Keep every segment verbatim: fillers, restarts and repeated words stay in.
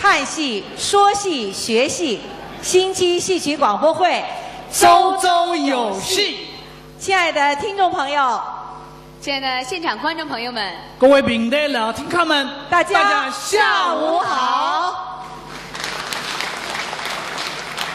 看戏、说戏、学戏，星期戏曲广播会，周周有戏。亲爱的听众朋友，亲爱的现场观众朋友们，各位评弹老听客们，大家大家下午好。下午好。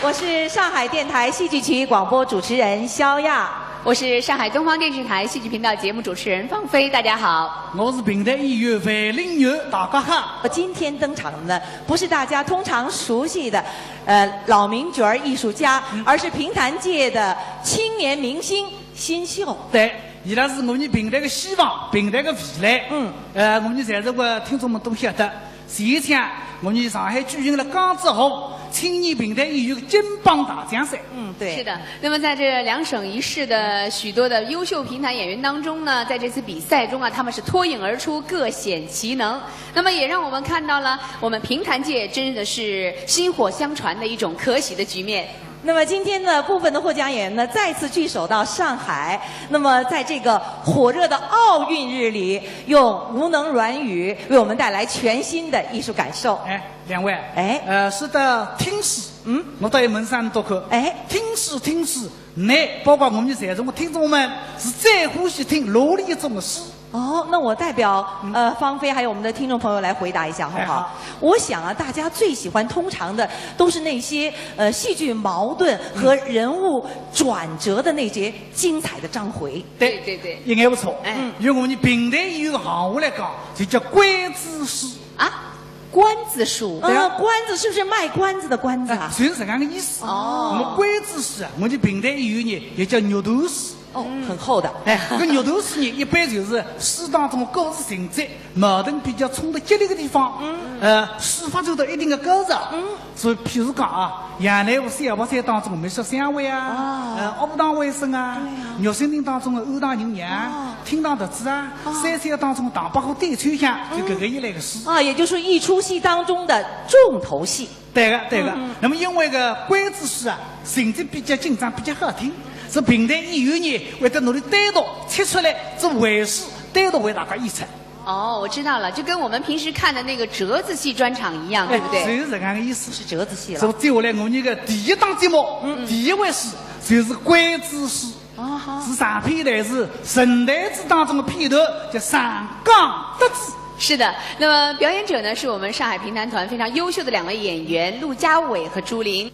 我是上海电台戏剧曲广播主持人肖亚。我是上海东方电视台戏剧频道节目主持人方菲，大家好。我是评弹演员范林元，大家好。今天登场的呢，不是大家通常熟悉的，呃，老名角儿艺术家，嗯。而是评弹界的青年明星新秀。对，伊拉是我们评弹个希望，评弹个未来。嗯。呃，我们在座个听众们都晓得，前一天我们上海举行了江浙沪青年评弹演员金榜大奖赛。嗯，对。是的，那么在这两省一市的许多的优秀评弹演员当中呢，在这次比赛中啊，他们是脱颖而出，各显其能。那么也让我们看到了我们评弹界真的是薪火相传的一种可喜的局面。那么今天呢，部分的获奖演员呢再次聚首到上海。那么在这个火热的奥运日里，用吴能软语为我们带来全新的艺术感受。哎，两位，哎。呃，说到听书，嗯？我倒要问声侬个，哎。听书，听书，㑚，包括我们在座个听众们，是最欢喜听哪里一种个书？哦，那我代表，嗯。呃，方菲还有我们的听众朋友来回答一下，好不好？哎，好。我想啊，大家最喜欢通常的都是那些，呃，戏剧矛盾和人物转折的那些精彩的章回。对，对，对。应该不错。哎。因为我们评弹演员个行话来讲，就叫关子书。啊？关子书？对啊。呃，关子是不是卖关子的关子啊？哎，就是搿样个意思。哦。那么关子书啊，我们评弹演员呢，也叫肉段书。 哦，嗯。很厚的。哎，搿肉段书呢，一般就是书当中个故事情节矛盾比较冲突激烈个地方，嗯。呃，书发展到一定个高潮，嗯。所以譬如讲啊，杨乃武《小白菜》当中个《密室相会》啊，啊。呃，《学堂卫生》啊，对啊。《玉蜻蜓》当中个《安塘银娘》，哦。《厅堂独子》啊，哦。《三小》当中个《唐伯虎点秋香》，就搿个一类个书。嗯。啊，也就是说一出戏当中的重头戏。 对个，对个。嗯，嗯。那么因为搿关子书啊，情节比较紧张，比较好听，是评弹演员呢，会得努力单独切出来，做回书，单独为大家演出。哦，我知道了，就跟我们平时看的那个折子戏专场一样，哎，对不对？就是搿样个意思。是折子戏了。所以接下来我们个第一档节目，嗯。第一回书，就是关子书。 啊哈。是长篇弹词《神弹子》当中个片段，叫《上港得子》。是的，那么表演者呢，是我们上海评弹团非常优秀的两位演员陆佳伟和朱琳。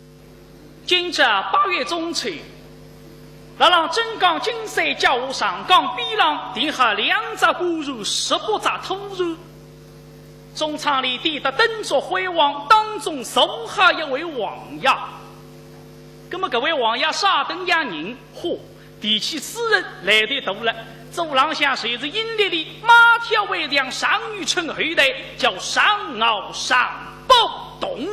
今朝八月中秋，辣辣镇江金山脚下上港边浪停好两只官船，十八只拖船。中舱里点得灯烛辉煌，当中坐好一位王爷。 那么搿位王爷啥等样人？嚯，提起此人来头大了，祖浪向侪是阴历里马跳为将，上元称后代，叫上敖上宝东。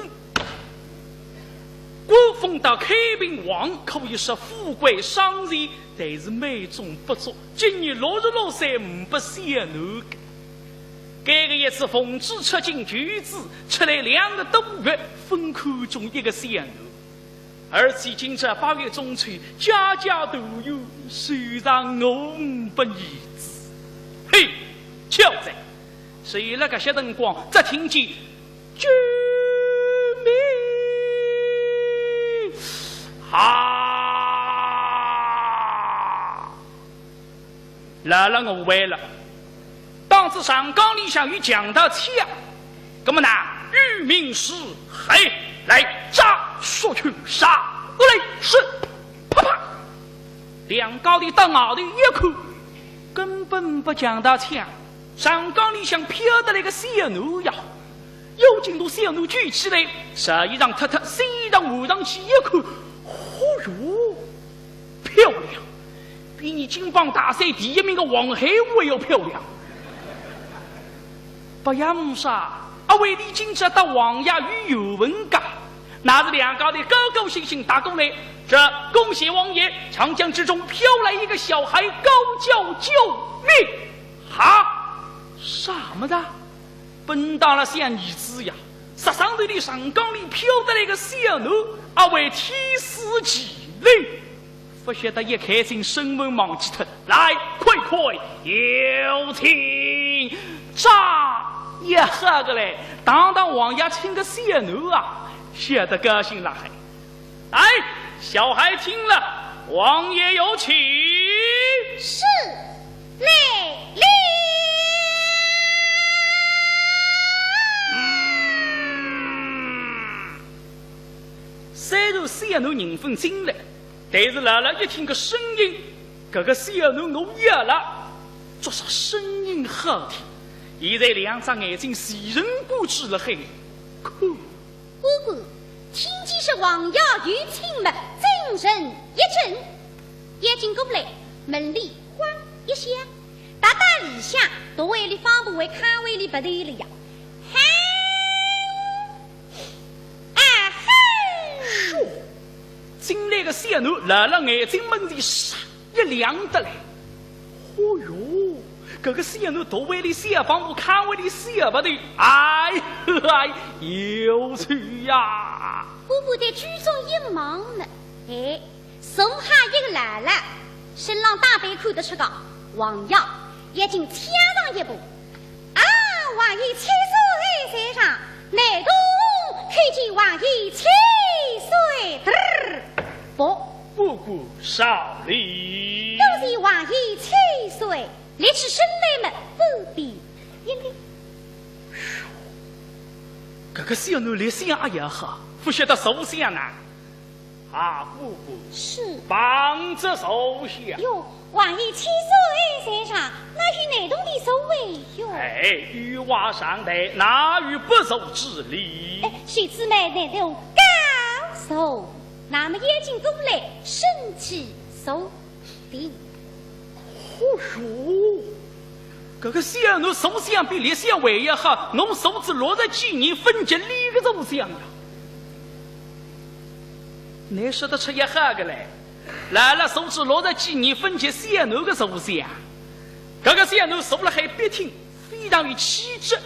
官封到开平王，可以说富贵双全，但是美中不足，今年六十六岁，呒不小囡个。搿个一次奉旨出京求子，出来两个多月，朆看中一个小囡。 而且今朝八月中秋，家家团圆，谁让我呒不儿子？嘿，巧哉，就辣搿歇辰光，只听见救命啊！来了，我坏了。当时上港里向有强盗抢，那么呢，渔民是，嘿，来，抓，速去杀，我来是，啪啪，两家头到外头一看，根本呒不强盗抢，上港里向飘得来个小囡呀。 要紧拿小囡救起来，随衣裳脱脱，新衣裳换上去一看，嚯哟，漂亮，比你金榜大赛第一名个王海华还要漂亮。白相么啥，阿为俚今朝搭王爷有缘分个，乃是两家头高高兴兴踏过来，这恭喜王爷，长江之中飘来一个小孩，高叫救命！哈，啥么子？ 本当了像儿子呀，实上头里上港里飘得来个小囡，阿为天赐奇灵，勿晓得一开心身份忘记脱。来，快快有请，张呀，好个嘞，堂堂王爷请个小囡啊，笑得高兴了嗨。哎，小孩听了，王爷有请。是，来了。嗯，虽然小囡人勿进来， 但是老老一听个声音，搿个小囡我要了，做啥声音好听？现在两只眼睛全神贯注了海，看。姑姑，听见是王爷有请么，精神一振，一径过来，门里晃一下，踏到里向，大碗里方婆还开碗里勿对了呀。嗨！ 啊哈！咻！进来个小囡，辣辣眼睛门前唰一亮得来。哦哟，搿个小囡大碗里小方婆，开碗里小勿对，哎嗨，有趣呀！姑姑对居中一望呢，哎， 坐下一个老老，身浪打扮看得出个，王爷已经抢上一步。啊，王爷千岁在上，难童叩见王爷千岁。嘚儿，不，不敢上礼。多谢王爷千岁，立起身来么，不必一礼。搿个小囡立相也好，勿晓得坐相呢。 啊，姑姑。是。帮着坐下。哟，王爷千岁在上，哪有难童的座位哟？哎，有话上来，哪有不坐之理？哎，小姊妹难童告坐。那么眼睛过来，身体坐定。哦哟，搿个小囡坐相比立相还要好，我坐仔六十几年勿及俚个坐相呀。 倷说得出也好个嘞，老老坐仔六十几年勿及小囡个坐相，搿个小囡坐了还笔挺，非常有气质。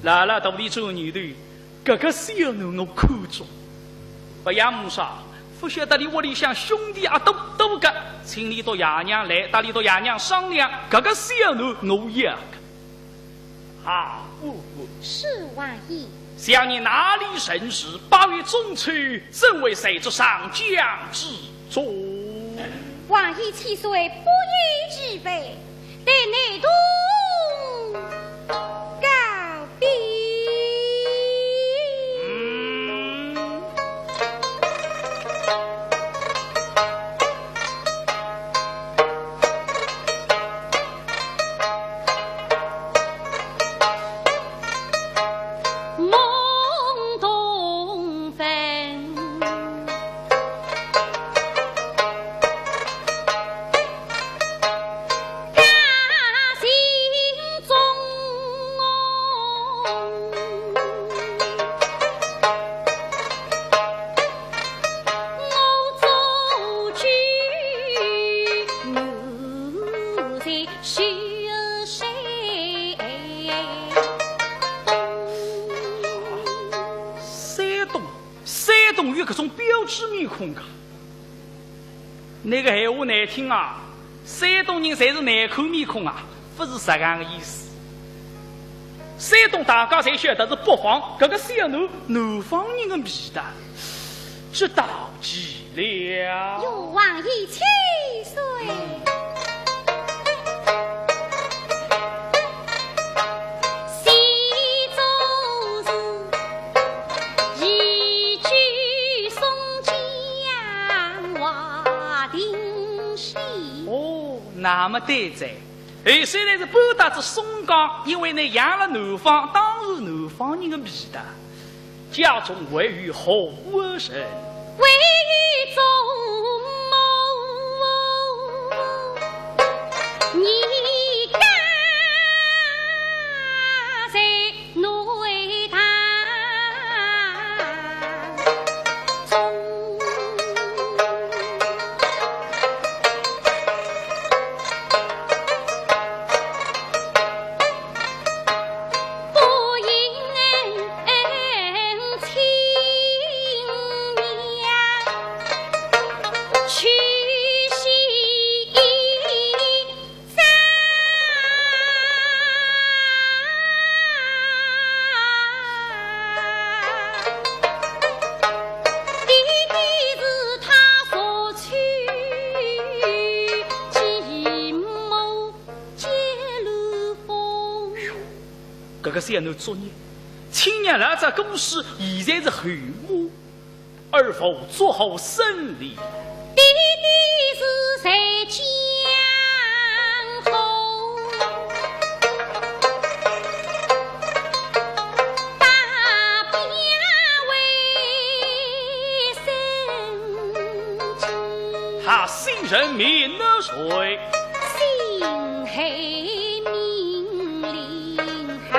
老老肚里转念头，搿个小囡我看中，勿要么啥，勿晓得俚屋里向兄弟阿多多个，请俚笃爷娘来，搭俚笃爷娘商量，搿个小囡我要个。 啊，姑姑。是，王爷。想你哪里人氏，八月中秋，怎会在这上江之中？王爷千岁不用疑问，待难童告禀。嗯。 山东，山东有搿种标致面孔个。 倷个闲话难听啊，山东人侪是难看面孔啊，勿是实梗个意思。山东大家侪晓得是北方，搿个小囡南方人个味道，这到极了。有王爷千岁。 哦，那么对哉。哎，虽然是搬到仔松江，因为呢养了南方，当然南方人个味道。家中还有何人？搿个小囡作孽，亲娘老早过世，现在是后妈，二房做好生理。爹爹是在江湖，爸爸为生计。他姓甚名谁？姓黑名林哈。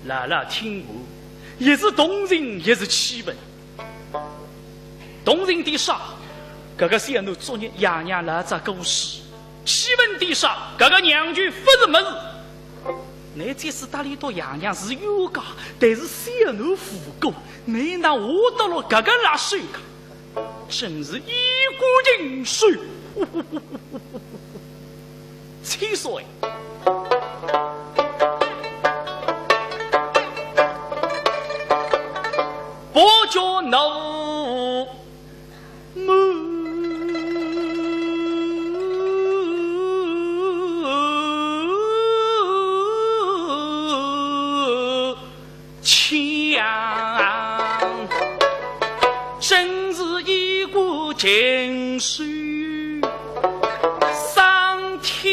老老听完，也是同情，也是气愤。同情点啥？搿个小囡作孽，爷娘老早过世。气愤点啥？搿个娘舅勿是物事。倷即使搭俚笃爷娘是冤家，但是小囡无辜，倷哪下得落搿个辣手家？ 真是一股劲水。七岁，不觉怒满腔。 真是一股劲水上天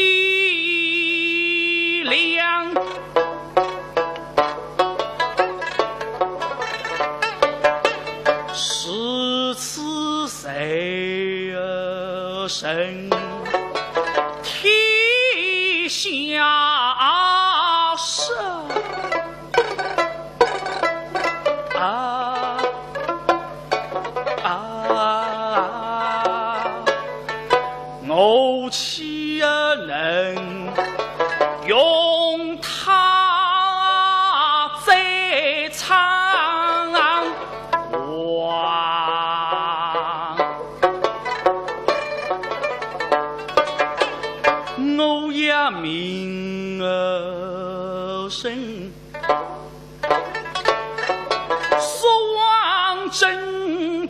梁，如此谁人天下事？ 啊。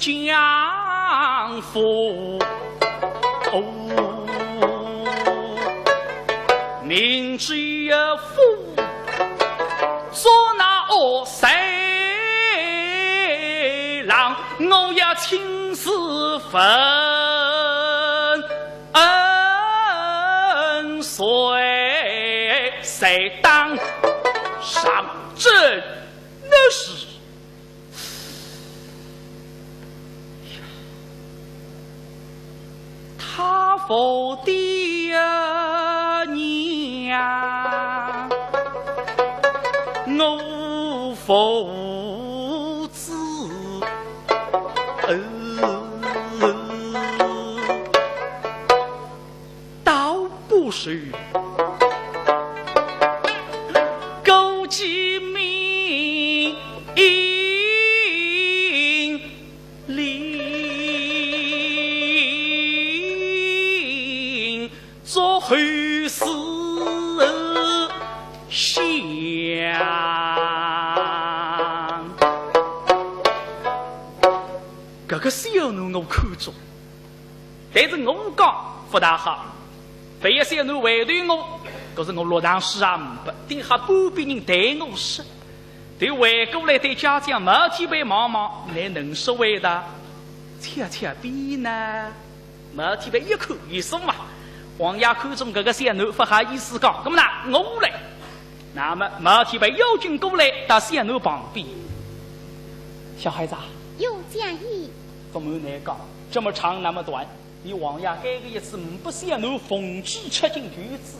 相府，明知府捉拿恶贼郎，我要亲自问罪，谁当上阵？那是 他父的娘，我父子，呃，倒不是。 搿个小囡我看中，但是我讲勿大好。万一小囡回头我，搿是我落堂书也呒不，顶好半边人代我说。 对回过来对家长毛天白望望，乃能说回答，恰恰比呢？毛天白一看，有数嘛。王爷看中搿个小囡，勿好意思讲，那么呢，我来。那么毛天白要紧过来，到小囡旁边。小孩子啊，有讲义。勿瞒你讲，这么长那么短， 你王爷该个日子呒不小囡奉旨出京求子，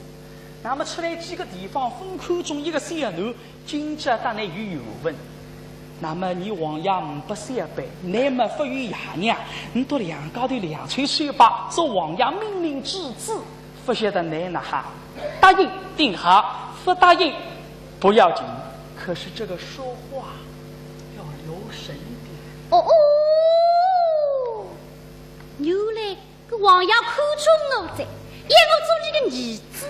那么出来几个地方，勿看中一个小囡，今朝搭你有缘分。那么你王爷呒不小辈，你么勿有爷娘，你笃两家头两全手把，做王爷命令之子，勿晓得你哪哈？答应顶好，勿答应不要紧，可是这个说话要留神点。哦哦，原来 搿王爷看中我哉，要我做俚个儿子。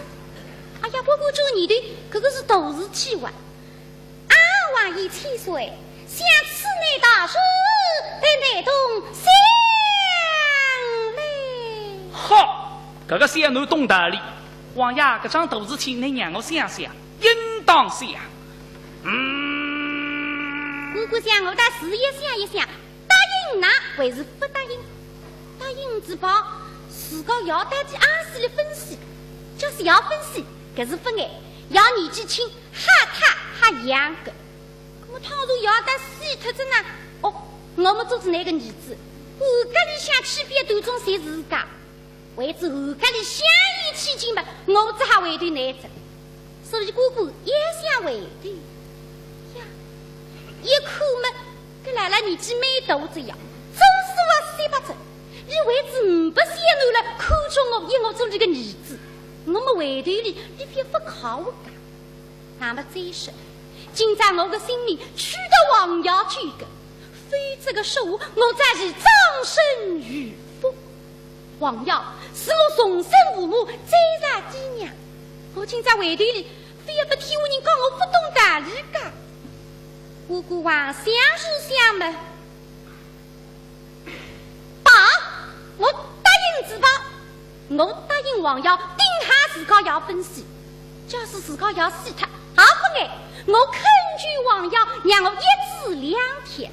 哎呀，不过转念头，搿个是大事体哇。啊，王爷千岁，想此乃大事，待难动想来。好，搿个小囡懂道理。王爷，搿桩大事体，你让我想想，应当想。嗯。我估想我倒是也想一想， 答应呢，还是勿答应？答应之吧，自家要搭俚阿是来分析，假使要分析，搿是勿碍，要年纪轻，吓他吓样个。那么倘若要搭死脱仔呢？哦，我么做仔倷个儿子，暗格里向去别途中侪是个。 为仔暗格里向伊去寻嘛，我只好回头倷哉。所以哥哥也想回头。呀，一看嘛，搿老老年纪蛮大仔呀，总是勿三八仔。伊为仔呒不小囡了，看中我，要我做俚个儿子，我么回头俚，俚覅勿靠我个。 那么再说，今朝我个性命取得王爷救个，否则个说话，我真是葬身鱼腹。王爷是我终身父母最大寄养，我今朝回头俚，覅勿听下人讲我勿懂道理个。我个王想是想么， 爸，我答应仔吧。我答应王爷，顶好自家要分析。假使自家要死脱，也勿碍，我恳求王爷让我一子两天。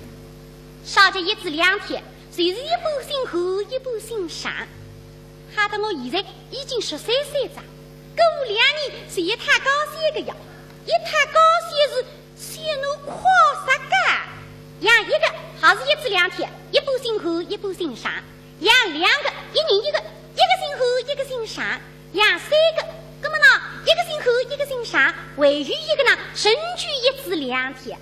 啥叫一子两天？就是一半姓韩，一半姓尚。吓得我现在已经十三岁哉，过两年是一套高三个呀，一套高三是 小囡快啥个？养一个还是一子两天，一半姓韩，一半姓尚。养两个，一人一个，一个姓韩，一个姓尚。养三个，那么呢，一个姓韩，一个姓尚，还有一个呢，仍旧一子两天。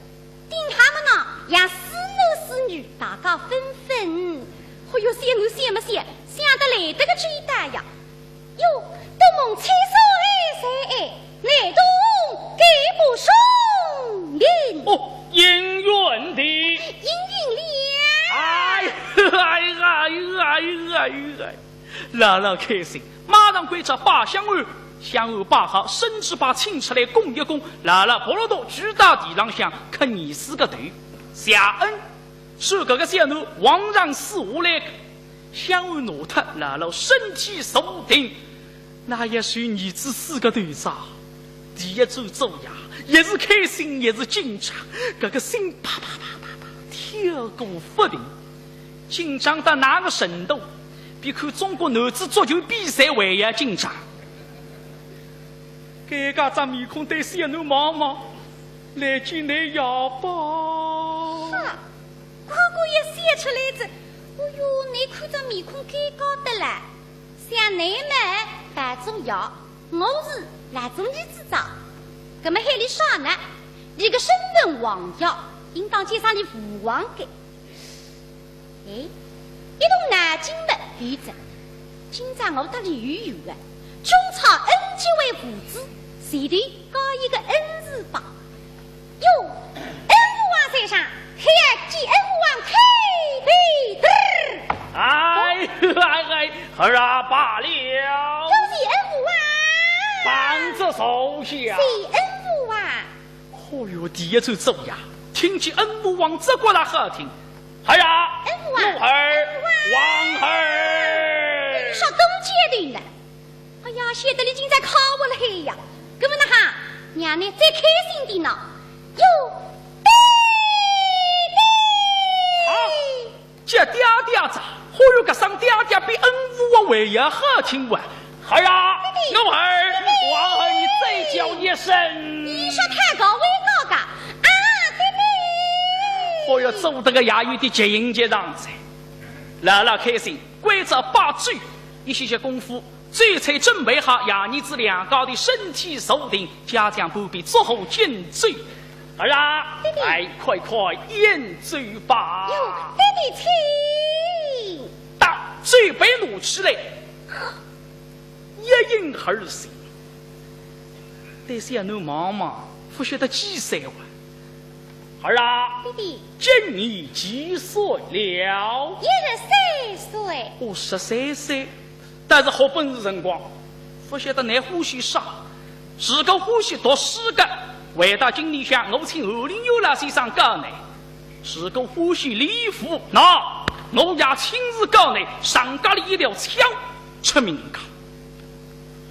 顶好么呢，养四男四女，大家分分。哎哟，小囡想么想，想得来得个周到呀。 哟，多蒙千岁爱谁爱，难童给不送命。哦，应允的。应允了。哎，哎，哎，哎，哎，哎，老老开心，马上关照摆香案，香案摆好，圣旨牌请出来供一供，老老扑落到跪到地浪向磕二十个头，谢恩。所以搿个小囡往上死下来个，想要拿脱，老老身体坐定，那也是儿子四个头子啊，第一次做爷，也是开心，也是紧张，搿个心啪啪啪啪啪跳个勿停，紧张到哪个程度？比看中国男子足球比赛还要紧张。尴尬只面孔对小囡望望，来见㑚爷吧。 哥哥也笑出来哉。哦哟，倷看只面孔尴尬得啦。想倷末大做爷，我是老做儿子哉。搿么喊俚啥呢？俚个身份王爷，应当叫声俚父王个。哎，一动脑筋末，有哉。 今朝我搭俚有缘啊，中差恩结为父子，前头加一个恩字吧。哟，恩父王在上，还要见恩父王叩头。哎，哎，哎，儿啊，罢了。多谢恩父王。放着坐下。谢恩父王。 哦哟，第一次做爷，听见恩父王只觉得好听。儿啊，恩父王，我儿，恩父王，王儿。你说东家的呢？哎呀，晓得俚今朝考我了嘿呀。搿么哪哈，让倷再开心点呢。哟，爹爹。啊， 叫爹爹哉，哦哟，搿声爹爹比恩父王还要好听哇。儿啊，爹爹，我儿，爹爹，王儿，你再叫一声。你说太高，我也高嘎。啊，爹爹。哦哟，做得个爷有点急性急上哉。老老开心，关照摆酒，一歇歇功夫， 酒菜准备好，爷儿子两家头身体坐定，家将半边做好敬酒。儿啊，爹爹。来，快快饮酒吧。哟，爹爹请。搭酒杯拿起来，一饮而尽。对小囡望望，勿晓得几岁哇。儿啊，爹爹。今年几岁了？一十三岁。哦，十三岁。 但是好本事辰光，勿晓得倷欢喜啥。如果欢喜读书个，回到京里向，我请翰林院老先生教倷；如果欢喜练武，那我也亲自教倷，上街里一条枪出名家。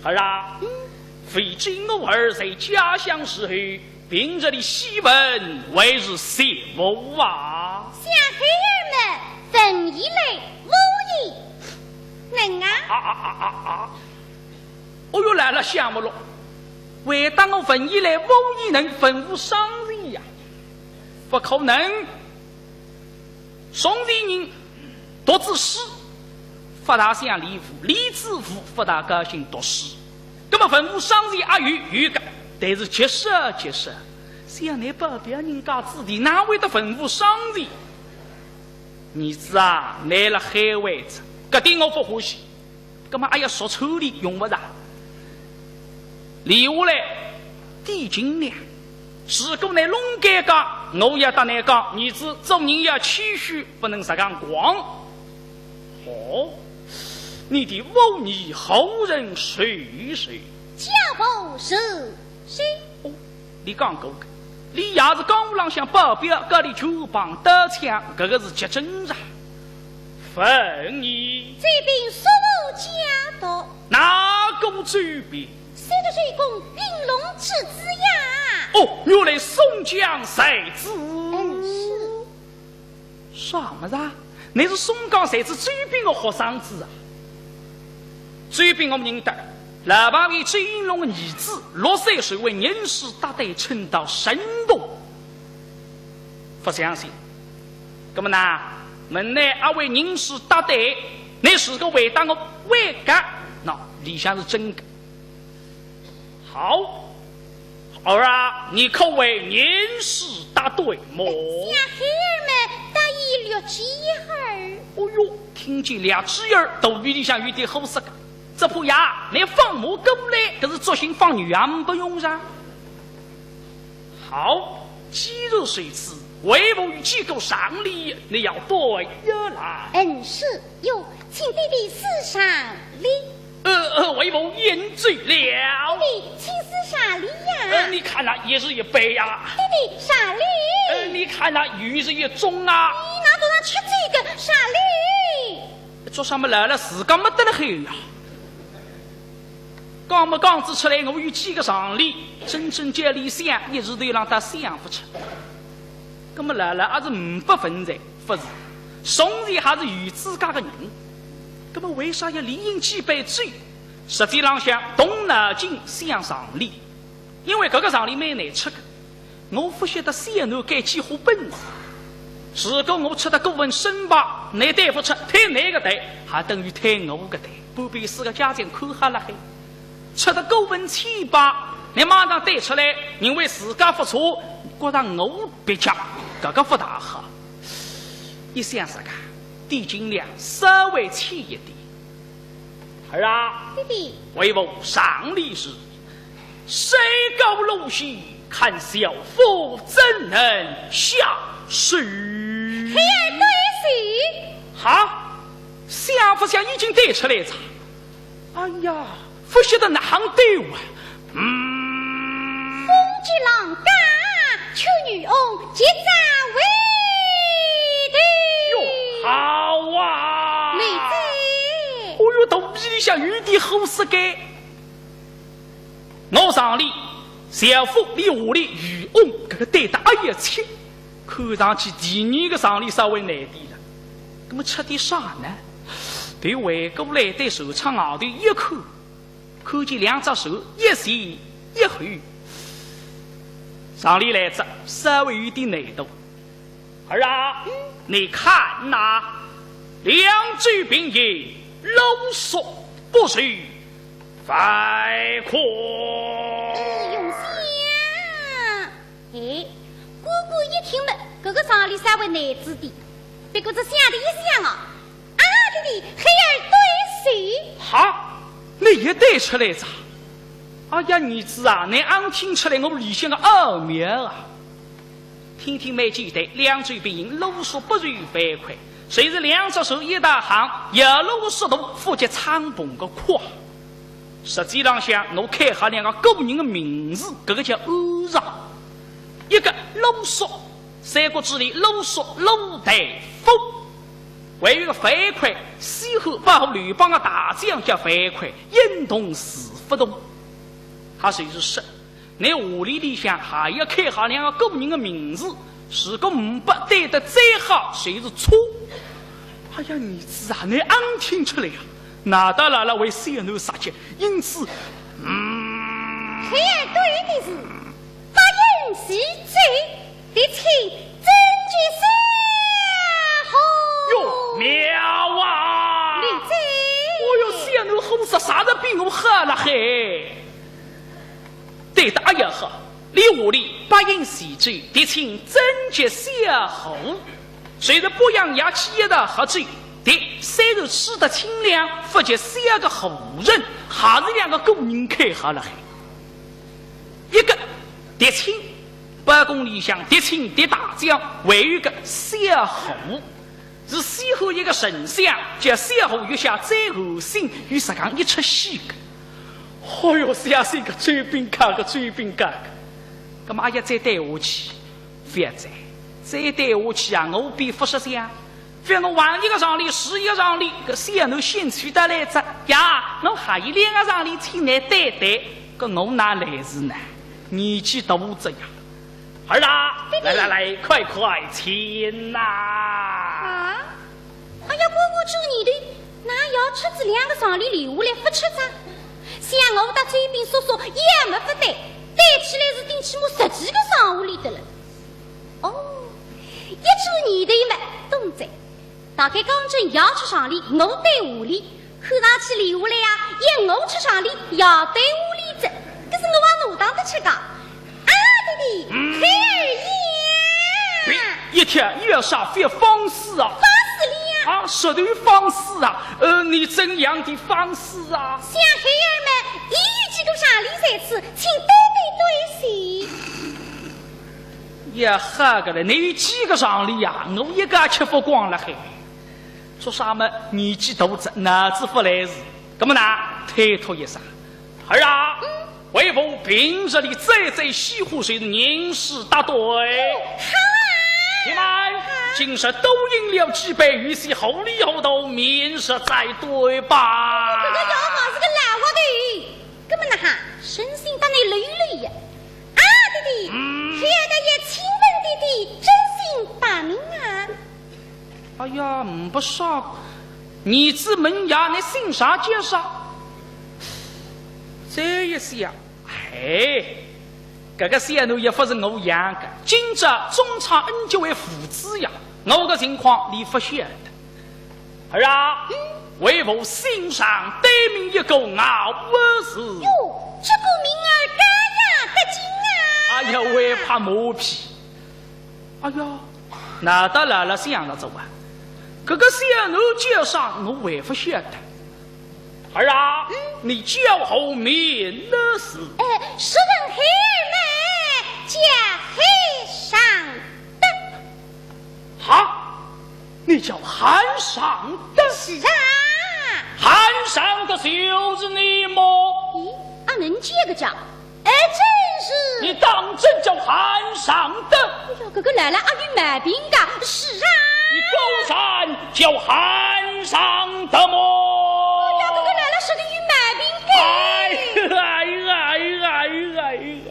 儿啊，嗯。未知我儿在家乡时候， 平日里戏文还是习武啊？想孩儿么，文艺嘞，武艺，能啊。啊啊啊啊啊！哦哟，来了，想勿落，为啥我文艺嘞，武艺能，文武双全呀？勿可能。 从前人读仔书，勿大想练武，练仔武，勿大高兴读书。那么文武双全也有，有个，但是极少极少。像倷保镖人家子弟，哪会得文武双全？儿子啊，倷辣海外哉，搿点我勿欢喜。 那么哎呀，说出来用勿着。留下来，点斤两。如果倷弄尴尬，我要搭倷讲，儿子做人要谦虚，不能实梗讲。哦，你的武艺何人授受？家父授受。哦， 倷讲过个，倷爷是江湖浪向保镖，搿里球棒刀枪，搿个是极真啊。问你，追兵速度加毒。哪个追兵？三个水工兵龙之子呀。哦，原来宋江才子。嗯，是。 啥物事啊？倷是宋江才子周斌个学生子啊？周斌我认得，老朋友周应龙个儿子，六岁时为人事搭队，称道神童。勿相信。那么呢，问倷阿会人事搭队，倷如果回答我会个，那里向是真个。 好，儿啊，你可会人事搭队么？想孩儿么，搭伊略知一二。哦哟，听见略知一二，肚皮里向有点火色个。只怕呀，倷放马过来，搿是作兴放牛也呒不用场。好，既然如此，为父有几个常例，你要对一来。嗯，是，有，请爹爹示上例。呃，呃，为父饮酒了。爹爹，请赐茶礼呀。呃，你看那，也是一杯呀。爹爹，茶礼。呃，你看那，又是一盅啊。咦，哪能拿出这个茶礼？做啥么来了，自家没得了还有啊？讲么讲仔出来，我有几个常理，真正叫俚想，一时头浪搭想勿出。那么老老还是呒不文才，勿是，从前还是有资格个人，那么为啥要连饮几杯酒？实际浪向动脑筋想常理，因为搿个常理蛮难出个。我勿晓得小囡该几化本事，如果我出得过分深白，倷对勿出，推倷个台，还等于推我个台，半边世界家长看好了海。 出得过分浅白，倷马上对出来，认为自家勿错，觉着我蹩脚，搿个勿大好。一想自家，底尽量稍微浅一点。儿啊，爹爹。为父常理是，山高路险，看小妇怎能下手。孩儿对是。哈？想勿想已经对出来哉？ 哎呀，勿晓得哪亨对啊。嗯。风急浪高，秋女翁急早回头。哟，好啊。妹子。哦哟，肚皮里向有点火势该。我常理，小妇俚下联，渔翁，搿个对得哎呀切。 看上去第二个常理稍微难点了。那么出点啥呢？对回过来对船舱外头一看，看见两只船一前一后，常理来哉，稍微有点难度。儿啊，你看呐，两舟并行，路速不如飞快。哎，用心啊。 哎，哥哥一听嘛，搿个常理稍微难仔点，不过仔想头一想啊，啊，爹爹，孩儿对是。哈，倷也对出来哉？哎呀，儿子啊，倷阿听出来我里向个奥妙啊？听听蛮简单，两舟并行，路速不如飞快，就是两只船一道行，一路速度勿及敞篷个快。 实际浪向，我刻好两个古人的名字，搿个叫安上。一个鲁肃，《三国志》里鲁肃，鲁大夫。还有一个樊哙，西汉保护刘邦的大将叫樊哙，因动而勿动。也就是说， 倷下联里向还要刻好两个古人的名字，如果呒不对得再好，就是错。哎呀，儿子啊，倷阿听出来呀？难道辣辣为小囡着急，因此，嗯。孩儿对的是，八音齐奏，笛清真吉祥和。哟，妙啊！妹子。哦哟，小囡好煞，煞得比我好了嘿。 对得哎呀好，俚下联八音齐奏，笛清真吉祥和。虽然八样乐器一道合奏，笛虽然吹得清亮，勿及箫个和声，还是两个古人刻好了海。一个笛清，包公里向笛清笛大将，还有一个箫和。 是西汉一个丞相，叫箫和月下最后生，有实梗一出戏个。哦哟，写是一个追兵家个追兵家个。搿么也再对下去，覅再，再对下去啊，我比勿识相。覅我横一个上联，竖一个上联，搿小囡兴趣得来哉。呀，我还有两个上联请倷对对，搿我哪来事呢？年纪大哉呀。 儿啊，来来来，快快请呐！啊？哎呀，哥哥做你的，哪要出仔两个上联留下来勿出哉？想我搭追兵叔叔也没勿对，对起来是顶起码十几个上下联的了。哦，一做你的嘛，懂哉。 大概刚正要出上联，我对下联，看上去留下来呀，要我出上联，要对下联哉，搿是我也弄当得出个。啊，爹爹，嗯。孩儿呀！一跳，要啥覅放肆啊！放肆了呀！啊，舌头放肆啊！呃，你怎样的放肆啊？想孩儿嘛，已有几个上联在此，请对对对些。 也好个了，倷有几个上联呀？我一个吃勿光了嘿。做啥么？年纪大哉，脑子勿来事。搿么呢，推脱一声：“儿啊，为父平日里最最喜欢就是吟诗答对。”“好啊。”“且慢，今日多饮了几杯，有些糊里糊涂，明日再对吧。”“搿个要么是个老滑头，搿么哪哈，身心搭你累累呀。”“啊，爹爹，嗯。”“小的也请问爹爹尊姓大名啊？”“哎呀，呒不啥，儿子问爷，你姓啥叫啥？”“这一想，哎，搿个小囡也勿是我养个，今朝中差恩就为父子呀，我个情况你勿晓得。儿啊，为父姓常，单名一个，敖字。”“哟，这个名儿高雅得紧啊。”“哎呀，还拍马屁。”“哎呀，难道老老想了这啊？搿个小囡叫啥我还勿晓得。儿啊，你叫何名呢是？”“哎，世人喊我叫海上德。”“哈？你叫海上德？”“是啊。”“海上德就是你么？”“咦，啊，能这个叫？”“哎，正是。”“你当真叫海上德？”“哎呀，搿个老老阿有毛病个。”“是啊。”“你果然叫海上德么？”“哎呀，搿个老老说的有毛病个。”“哎呀，哎呀，哎呀，哎呀，哎呀。”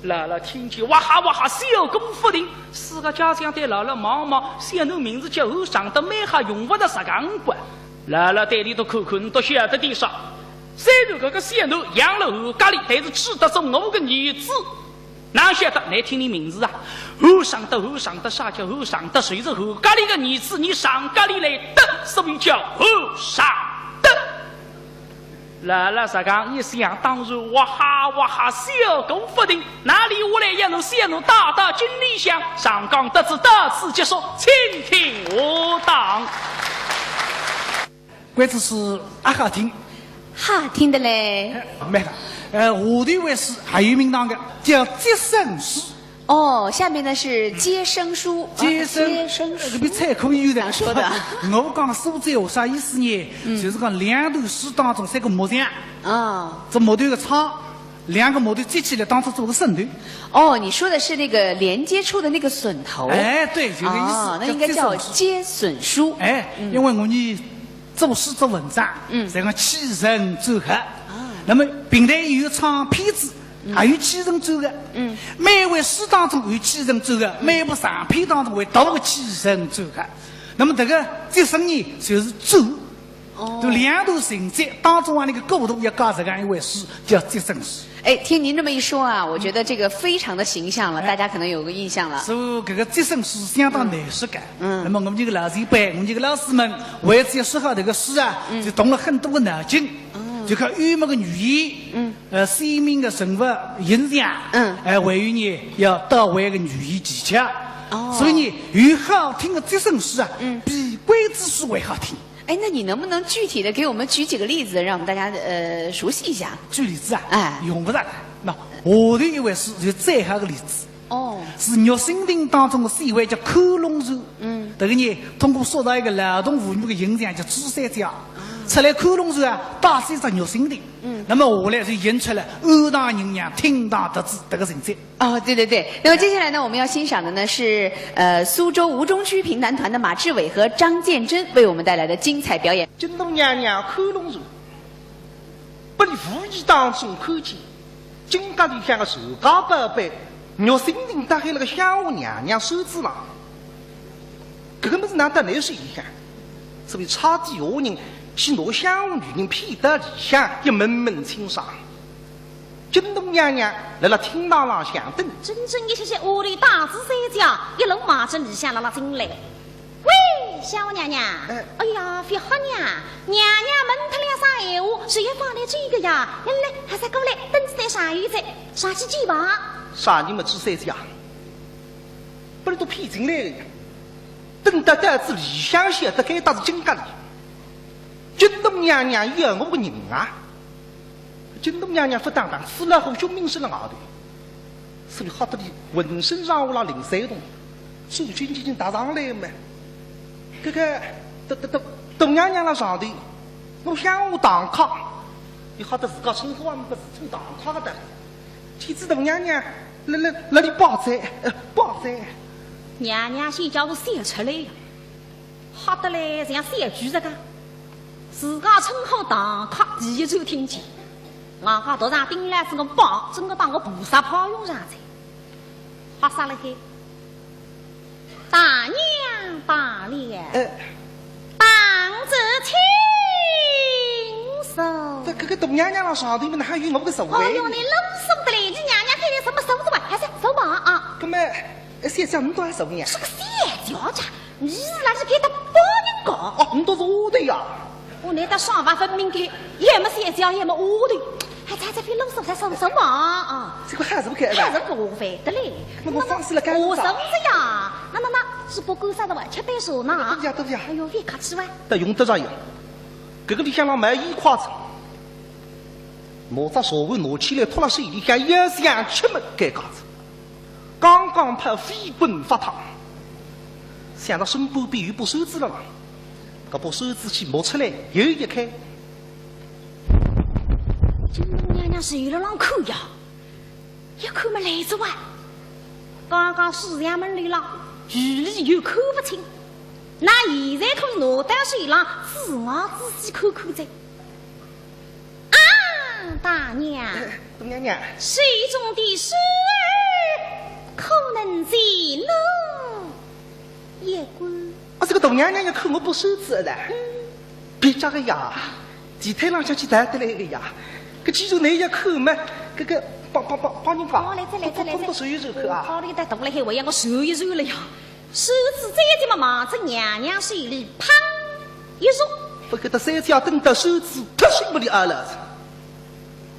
老老听见哇哈哇哈笑个勿停，四个家长对老老望望，小囡名字叫海上德蛮好，用勿着啥讲过。老老对伊笃看看，伊笃晓得点啥。虽然搿个小囡养了韩家里，但是只得做我个儿子。哪晓得，难听点名字啊，海上德，海上德，啥叫海上德？谁是韩家里个儿子，你上家里来的，所以叫海上德。老老实梗一想，当然哇哈哇哈笑个勿停，哪里下来一路笑路大大进里向，上讲到此，到此结束，请听下档。关子是阿好听。好听的嘞。哎，没了。呃，下头一回书还有名堂个，叫接生书。哦，下面呢是接生书。接生，啊，接生书。呃，搿边菜可以有的。想说的。我讲苏州话啥意思呢？嗯。就是讲两头书当中三个木匠。啊。这木头个窗，两个木头接起来，当中做个榫头。哦，你说的是那个连接处的那个榫头。哎，对，就这意思，哦，那应该叫接榫书。哎，嗯。因为我呢 做书做文章，嗯。侪讲起承转合。啊。那么评弹有唱片子，嗯。还有起承转合。嗯。每回书当中有起承转合，嗯。每部长篇当中会多个起承转合。那么这个接生呢，就是转。哦。就两段情节当中啊，那个过渡要加这样一回书，叫接生书。 哎，听您这么一说啊，我觉得这个非常的形象了，哎。大家可能有个印象了。所以搿个接生书相当难说个。嗯。那么我们这个老前辈，我们这个老师们，为此要说好这个书啊，嗯。就动了很多个脑筋，哦。就看幽默个语言，嗯。呃，鲜明个人物形象，嗯。哎，还有呢，要到位个语言技巧。哦。所以呢，有好听个接生书啊，嗯。比关子书还好听。 哎，那你能不能具体地给我们举几个例子，让我们大家，呃，熟悉一下？举例子啊？哎。用勿着个。那下头一回书就最好个例子。哦。是《玉蜻蜓》当中个三回叫《看龙船》。嗯。这个呢，通过塑造一个劳动妇女个形象叫朱三姐，啊。出来看龙船啊，带仔一只玉蜻蜓。嗯。那么下来就引出来安堂银娘、厅堂独子这个情节。 哦，对对对。那么接下来呢，我们要欣赏的呢是，呃，苏州吴中区评弹团的马志伟和张建珍为我们带来的精彩表演。京都娘娘看龙船，拨俚无意当中看见，金阁里向个传家宝贝玉蜻蜓搭海勒个乡下娘娘扇子浪。搿个物事哪搭来是一样？所以差点下人去拿乡下女人骗到里向，要问问清爽。 京都娘娘辣辣厅堂浪向等。整整一歇歇，屋里大子三姐一路望仔里向辣辣进来。喂，小娘娘，哎。哎呀，覅吓娘，娘娘问脱了啥闲话，谁也放得这个呀。来来来，还是过来，凳子台上有哉，上去去吧。啥人么朱三姐啊？拨俚笃骗进来个呀。等到到仔里向晓得该搭是金阁里，京都娘娘要我个人啊！ 京都娘娘勿当当，死老虎凶名声辣外头，所以吓得俚浑身上下啦零三动，手轻轻轻搭上来嘛。搿个，大，大，大，大娘娘辣上头，我乡下堂客，伊吓得自家称呼也没自称堂客个得。天子大娘娘，来来来里拜哉，呃，拜哉。娘娘先叫我笑出来呀，吓得来像小鬼实梗。自家称呼堂客第一次听见，外加头上顶来是个包，真个当个菩萨牌用场哉。吓煞了嘿。 大娘罢了，呃。当值请坐。搿搿个大娘娘辣上头么，哪还有我个座位？哦哟，你啰嗦得嘞，你娘娘喊你什么坐是吧？还是坐吧啊？搿么，呃，小姐，侬倒还坐呀？是个小姐家，你是来是给他包人搞？哦，侬倒是下头呀？我难道双法分明个，也没小姐，也没下头，还在这边啰嗦，在说什么啊？这个还是不开了？还是个我会得嘞。那我放肆了，干啥？我什么呀？那那那，是不够啥的哇？吃杯茶呢？对不起啊，对不起啊。哎呦，别客气哇。但用得着呀。搿个里向浪买一块子，拿只茶碗拿起来托辣手里向，要想吃么该家子。刚刚怕飞奔发烫，想到身边边有把扇子了啦，搿把扇子去摸出来，又一开。金娘娘是有了浪看呀。 一看么来着哇，刚刚书房门里浪，距离又看不清，那现在可拿到手浪，仔仔细细看看哉。啊，大娘，哎，大娘娘。手中的扇儿可能借侬一观。 啊，这个大娘娘要看我把扇子的，别家个呀，地毯浪向去淘得来个呀。搿既然侬要看嘛，搿个帮帮帮帮人家，哦，来这来这来这，帮帮手一手看啊。包里带大了海，我让我手一手了呀。扇子再怎么忙着娘娘手里，砰一松。不给他三脚蹬到扇子，他手不里啊了。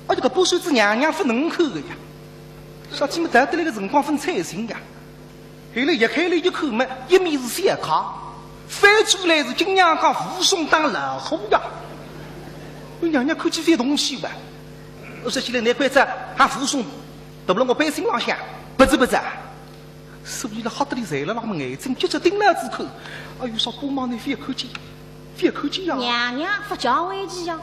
啊，这个把扇子娘娘不能看个呀，啥体么淘得来个辰光分彩情呀。 后来一开了一口嘛，一面是小卡，翻出来是金娘讲武松打老虎呀。我娘娘看见这东西吧，我说起来难怪这还武松，到了我背心浪向，不是不是啊。所以了吓得里在了那么眼睛急着盯牢仔看，哎呦，说不忙你覅看见，覅看见呀。娘娘不叫回去呀，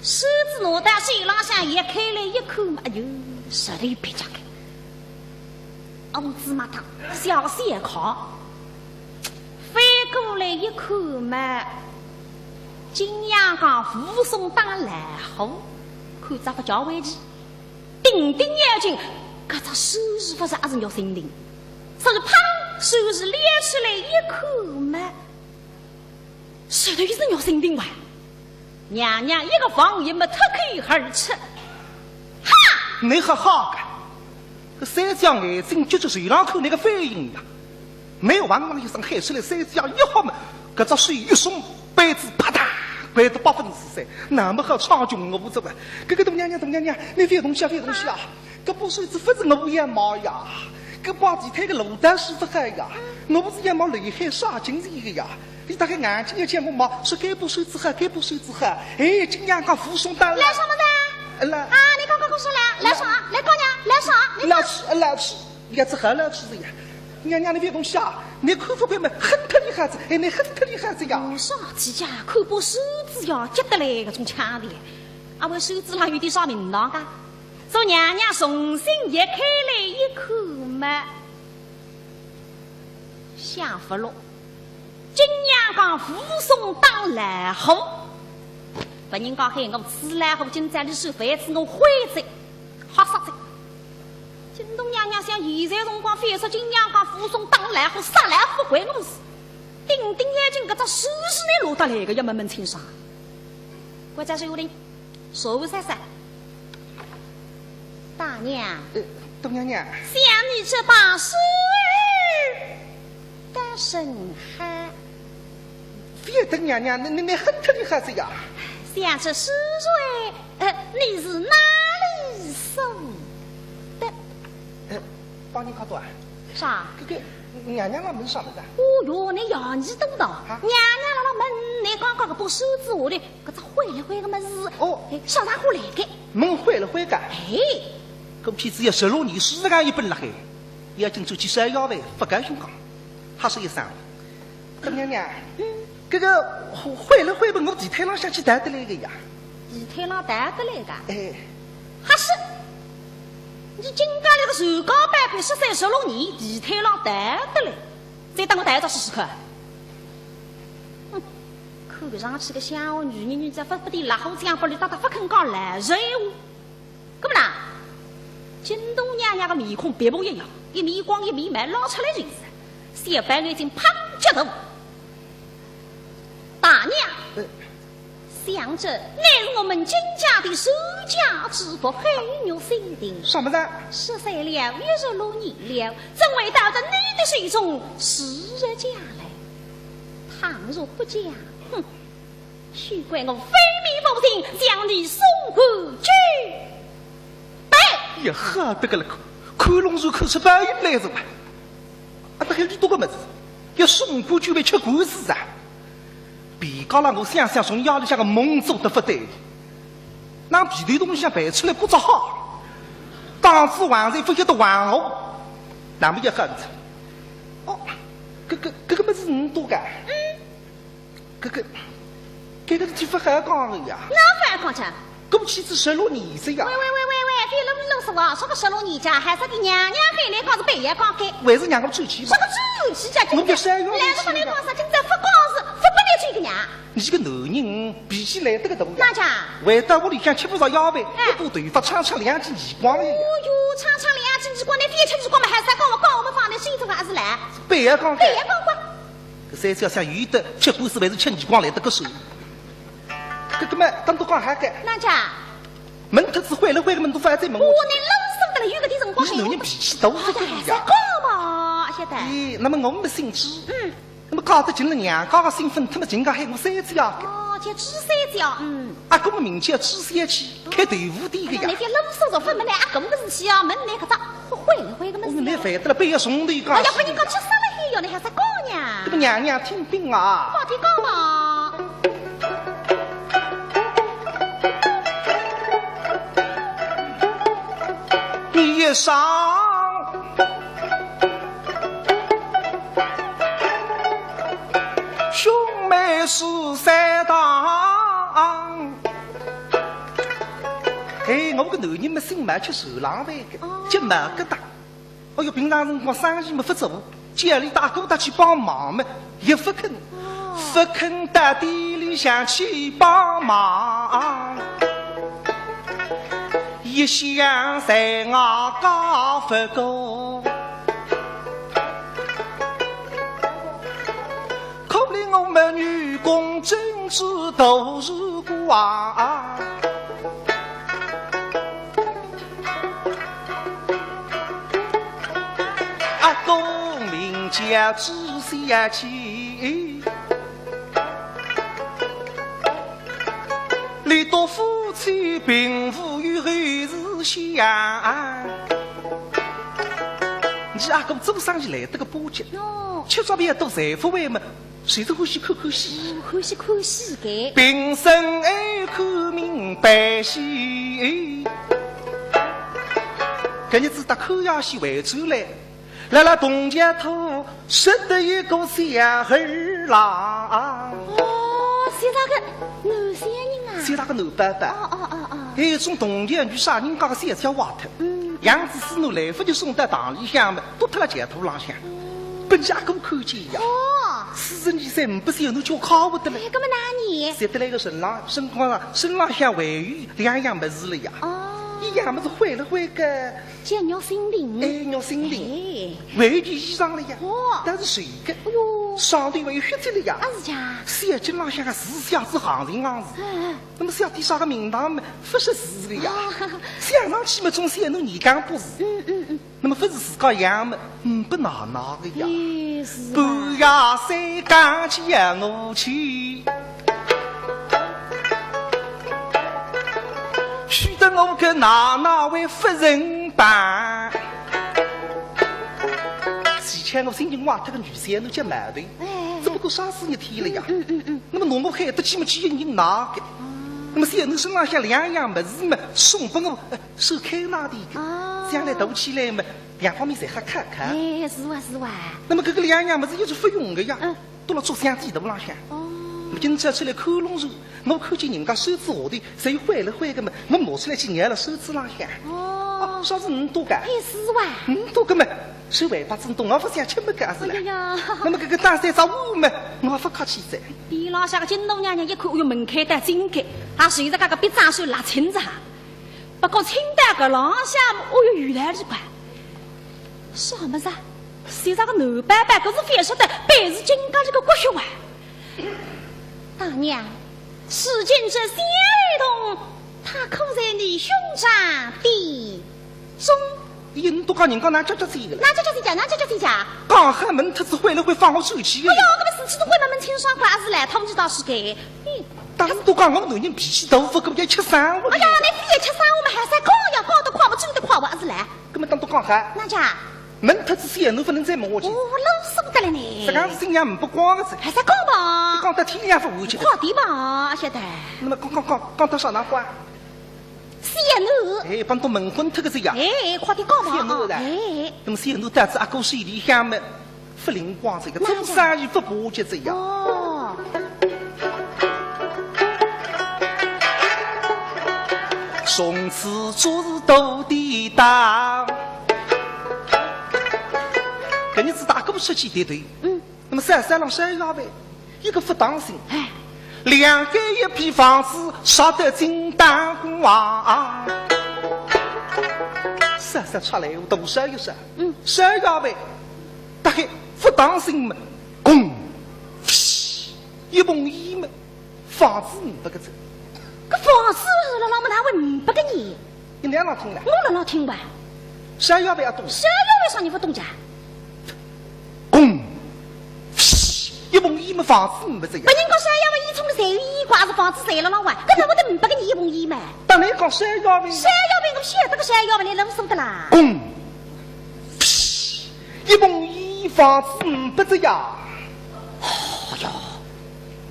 扇子拿到手浪向一开来一看嘛，哎呦，实在别家个。 胡子嘛烫，小小看，翻过来一看嘛，金娘讲武松打老虎，看着不叫回去，顶顶要紧，搿只扇子勿是阿是玉蜻蜓，所以砰，扇子撩起来一看嘛， 实头是玉蜻蜓哇！娘娘一个防御么脱口而出，哈！你好好个，搿三只眼睛就是随浪看那个反应呀。没有完了一声喊出来，三只一吓么，搿只手一松，板子啪嗒，掼得八分四散，那么好唱穷我这个，搿个大娘娘，大娘娘，你覅动气啊，覅动气啊！ 搿把扇子勿是我也买呀，搿把地毯个罗丹是勿好呀，我勿是也买雷海沙金子个呀。你大概眼睛也见我买，说搿把扇子好，搿把扇子好。哎，金娘讲武松打老，来什么的？来，啊，你刚刚跟我说来，来什么？来告娘，来什么？你老鼠，老鼠，也只好老鼠的呀。娘娘，你覅动气啊，你看勿看嘛，很特厉害子，哎，你很特厉害子呀。啥体呀？看把扇子呀，急得来搿种腔调，啊，我扇子浪有点啥名堂啊？ 做娘娘重新一开来一看嘛，想勿落，金娘讲武松打老虎，别人家喊我吃老虎，今朝里是饭吃我灰子，吓煞子。金东娘娘想现在辰光，非说金娘讲武松打老虎，杀老虎关我事，顶顶要紧搿只扇子拿落得来个，要问问清爽。关照是有人。 说三声。大娘，呃，大娘娘，想你这把扇儿得甚好。覅等娘娘，你你你很特厉害子呀。想这扇儿，呃，你是哪里搜的？呃，帮你看看啊。啥？这个娘娘那门上面的。哦哟，你呀，你懂的。啊？娘娘那门，你刚刚个把扇子下来， 搿只坏了坏个么事，哦，哎，啥场化来个？门坏了坏个？哎，过去只有十六年，书场一本了海，要紧出去烧药饭，勿高兴讲。他说一声，大娘娘，嗯，搿个坏了坏个，我地毯浪向去淘得来个呀。地地毯浪逃得来个？哎。哈是，倷今朝搿个传家宝贝十三十六年地毯浪逃得来，再搭我逃一遭试试看。哼，看上去个乡下女人，倷只勿拨点辣椒酱拨俚搭搭勿肯讲老实闲话。搿么啦，金大娘娘个面孔别不一样，一面光一面慢，拉出来就是，小白眼睛嘭一大。大娘，呃。 想这乃是我们金家的传家之宝黑玉心定。什么人？失散了一十六年了，怎会到得你的手中？是这家来，倘若不讲，哼，休怪我非命无情，将你送回去。 哎呀，吓得个了，看龙船看出白云来哉哇！啊，搿个俚笃个物事，要送官就要吃官司啊！别家了，我想想从夜里向个梦做得勿对，拿皮头东西向摆出来不着好，当仔横财勿晓得横我，那么也吓着。哦，搿个搿个物事倷笃个？嗯。 搿个，搿个事体勿好讲个呀。哪勿好讲？过去仔十六年哉呀。喂喂喂喂喂，覅啰里啰嗦啊，啥个十六年哉，还是个娘娘喊来讲是白要讲个。还是让我转去吧。啥个转去哉？我别三月来个勿来讲啥，今朝勿讲是勿拨倷转个呀。倷个男人脾气来得个大呀。哪能？回到屋里向吃勿着夜饭，哎。一把头发唱唱两记耳光了呀。哦哟，唱唱两记耳光，倷覅吃耳光嘛，还是讲我讲我们放在心头还是来？白要讲个。白要讲个。 搿三朝想有得吃官司还是吃耳光来得个手。搿搿么，当多讲还该。哪能？问脱仔坏了坏个问都勿再问我。我拿冷手得了，有搿点辰光还。倷男人脾气大得个呀。哎呀，还讲嘛，晓得。咦，那么我没兴趣。嗯。那么搞得进了娘家个身份，他们竟然喊我三姐啊。哦，叫朱三姐啊，嗯。阿哥么名叫朱三姐。 开豆腐店个呀。哎呀，那点冷手说勿问倷阿哥个事体啊，问倷搿只坏了坏个物事。我倷烦得了，半夜从头讲起。哎呀，拨人家急煞了海哟，倷还啥讲呀？搿个娘娘听禀啊。快点讲嘛。你一上兄妹是三堂。 哎，我个男人么姓毛，吃手浪饭个，哦。叫毛疙瘩。哎哟，平常辰光生意么勿做，叫俚搭阿哥搭去帮忙么，也勿肯，哦。勿肯到店里向去帮忙。一向在外家勿过， 可怜我们女工真是都是光。阿哥名叫朱小姐，俚笃夫妻并无有后事相。 倷阿哥做生意来得个巴结，哟。吃着饭多，侪勿会么，侪是欢喜看看戏。哦，欢喜看戏个。平生爱看名扮戏，搿日子搭看夜戏回转来，辣辣铜桥渡识得一个小二郎。哦，是那个男小人啊。是那个男伯伯。哦，哦，哦，哦。哎，从铜桥遇啥人家个小姐坏脱。嗯。 养仔仔奴来勿及送到堂里向么，丢脱了街头浪向。拨伲阿哥看见呀。哦。四十二岁，呒不小奴叫靠勿得了。哎，搿么哪能？拾得来个身浪，身浪，身浪向还有两样物事了呀。哦。一样物事坏了坏个。叫玉心定。哎，玉心定。哎。还有件衣裳了呀。哦。但是谁个？哎哟。上头还有血迹了呀。啊，是呀。小径浪向个字写仔行行行字。嗯，嗯。 那么小弟啥个名堂么，勿识字个呀。啊。想上去么，总是一种年纪不是。嗯，嗯，嗯。那么勿是自家养么，嗯，勿奶奶个呀。哎，是啊。半夜三更叫我去，许得我个奶奶为夫人办。以前我心情坏脱个女婿，侬叫毛病。哎，哎，只不过三四日天了呀。嗯，嗯，嗯，嗯。 那么拿我喊得去么去，人哪个？哦。那么小囡身浪向两样物事么，送拨我，呃，收开那的个。哦。将来大起来么，两方面侪好看看。哎，是哇，是哇。那么搿个两样物事又是勿用个呀，嗯。都辣做箱底肚浪向。哦。今朝出来看龙船，我看见人家扇子下头侪有灰了灰个嘛，我拿出来去捏了扇子浪向。哦，啥是五多个？哎，是哇。五多个嘛，是外八子东，我勿想吃么个是啦。哎呀呀。那么搿个打三只碗嘛，我勿客气噻。边浪向个金大娘娘一看，哎哟，门开得真开，啊，随着搿个笔账算拉清子哈。不过清到搿浪向，哦哟，原来是怪。啥么子啊？是一只个男板板，搿是反射的，板是金刚这个骨血哇。 大娘，如今这小儿童，他可在你兄长的中？咦，倷笃讲人家哪哼叫叫仔个了？哪哼叫叫仔讲，哪哼叫叫仔讲？刚刚问脱仔灰了灰放我转去个。哎哟，搿个事体都关门清爽快，还是来通知到是个。嗯。当然都讲我男人脾气大，勿过要吃生活的。哎呀，倷非要吃生活嘛，还是讲呀，讲得快活，做得快活，还是来。搿么当然讲好。哪哼？ 问脱仔小囡勿能再问下去。哦，啰嗦得了呢。实梗是心也呒不光个哉。还是讲吧。讲得天亮勿完结个。快点吧，晓得。那么讲讲讲讲到啥辰光？小囡。哎，帮都问昏脱个哉呀。哎，快点讲吧。小囡来。哎。那么小囡到仔阿哥手里向么，勿灵光哉个，哪哼？做生意勿巴结哉呀。哦。从此做事多抵当。 搿日子大哥出去抬头，嗯。那么三三郎三爷们，一个勿当心，哎。两间一批房子杀得精当光啊！三三出来，我大声一声，嗯。三爷们，大概勿当心嘛，轰，一蓬烟嘛， 房子呒不个哉。搿房子是了，那么哪会呒不个呢？倷哪哼听了？我哪哼听哇？三爷们也懂。三爷们啥人勿懂家？轰！一蓬烟么房子呒不哉呀。别人讲三爷们烟囱里侪有烟灰，还是房子侪了浪哇？搿哪会得呒不个呢一蓬烟嘛？当然讲三爷们。三爷们，我晓得个三爷们，倷啰嗦得啦。轰！ 一蓬烟房子呒不哉呀。哎哟，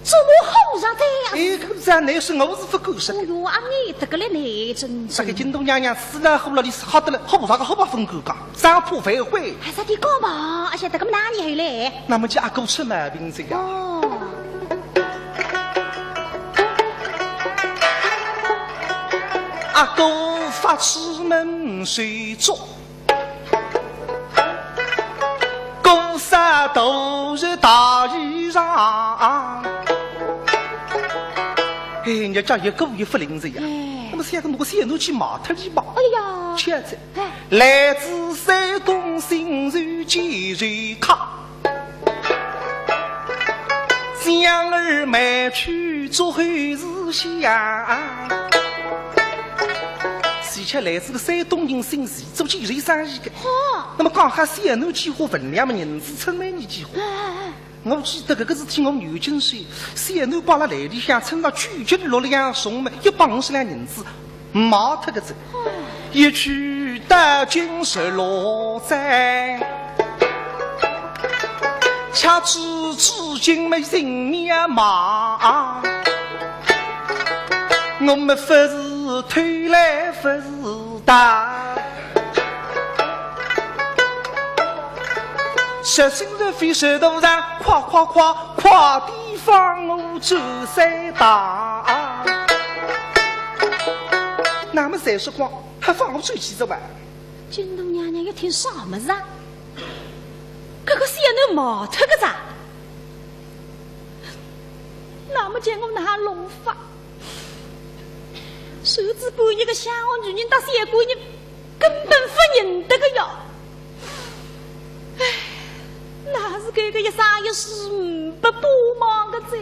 怎么好上这样？哎，搿个是倷说我是勿敢说。哎哟，阿妹得个了呢，真正。搿个金大娘娘死了，好了，伊是好得了，好啥个好勿分开讲，生怕反悔。还是得讲吧，而且这个哪里还有嘞？那么叫阿哥出毛病哉呀。哦。阿哥发痴门睡着。 姑杀头是大衣裳。哎，人家一个也勿灵哉呀。哎。那么三个，我个小囡去卖脱伊吧。哎呀。吃仔。哎。来自山东忻州建设卡。将儿卖去做后事想。是吃来自个山东人忻州做建设生意个。哦。那么讲好小囡几化分量么，银子称末伲几化。哎，哎，哎。我记得搿个事体我有印象，小囡摆辣篮里向称上九斤六两重么，一百五十两银子，卖脱个哉。哦。一去到今日落山，吃仔至今么人面貌，我么勿是偷来勿是 大。十心十肺十头上，快快快，快点放我转山大。那么三叔光，还放我转去哉哇？金大娘娘一听啥物事啊？搿个小囡卖脱个哉？那么叫我哪弄法？ 谁知半日个乡下女人搭小官人根本勿认得个呀。唉，哪是搿个一生一世呒不帮忙个哉。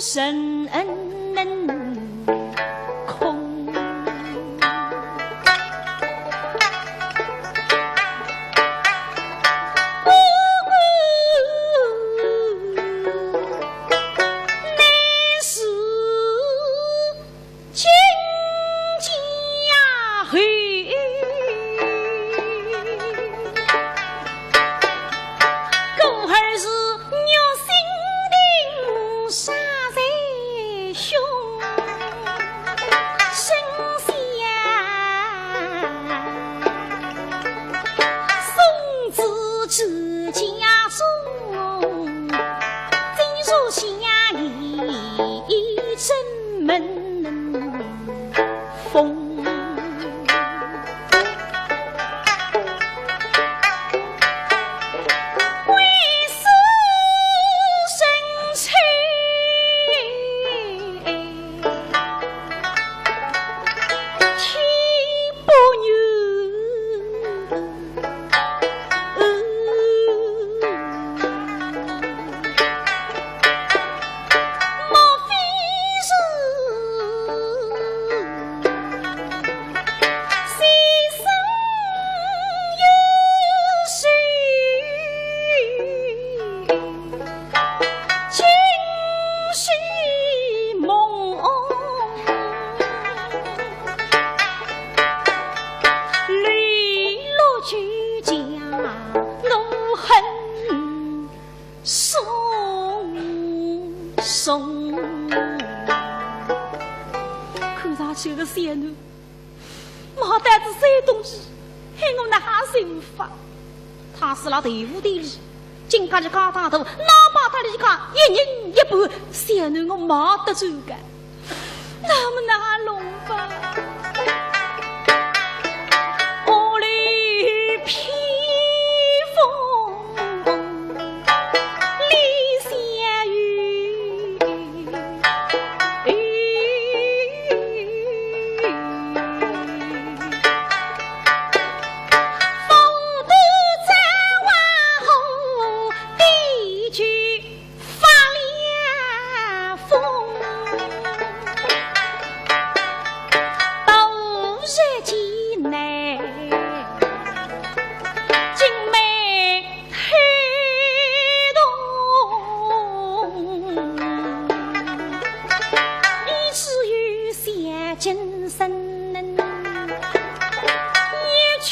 深空。乃是金家后，故而是玉心亭杀贼凶，生下送子至家中，今日下你正门风。看上去个小囡，买单子三东西，喊我哪哈受法？他是辣豆腐店里，今家里家当大，哪怕他里家一人一半，小囡我买得转个。 那么哪弄法？屋里披风里下雨，风都在往后地去。 发凉风，到日间内，竟没推动，以至于现今生人也去。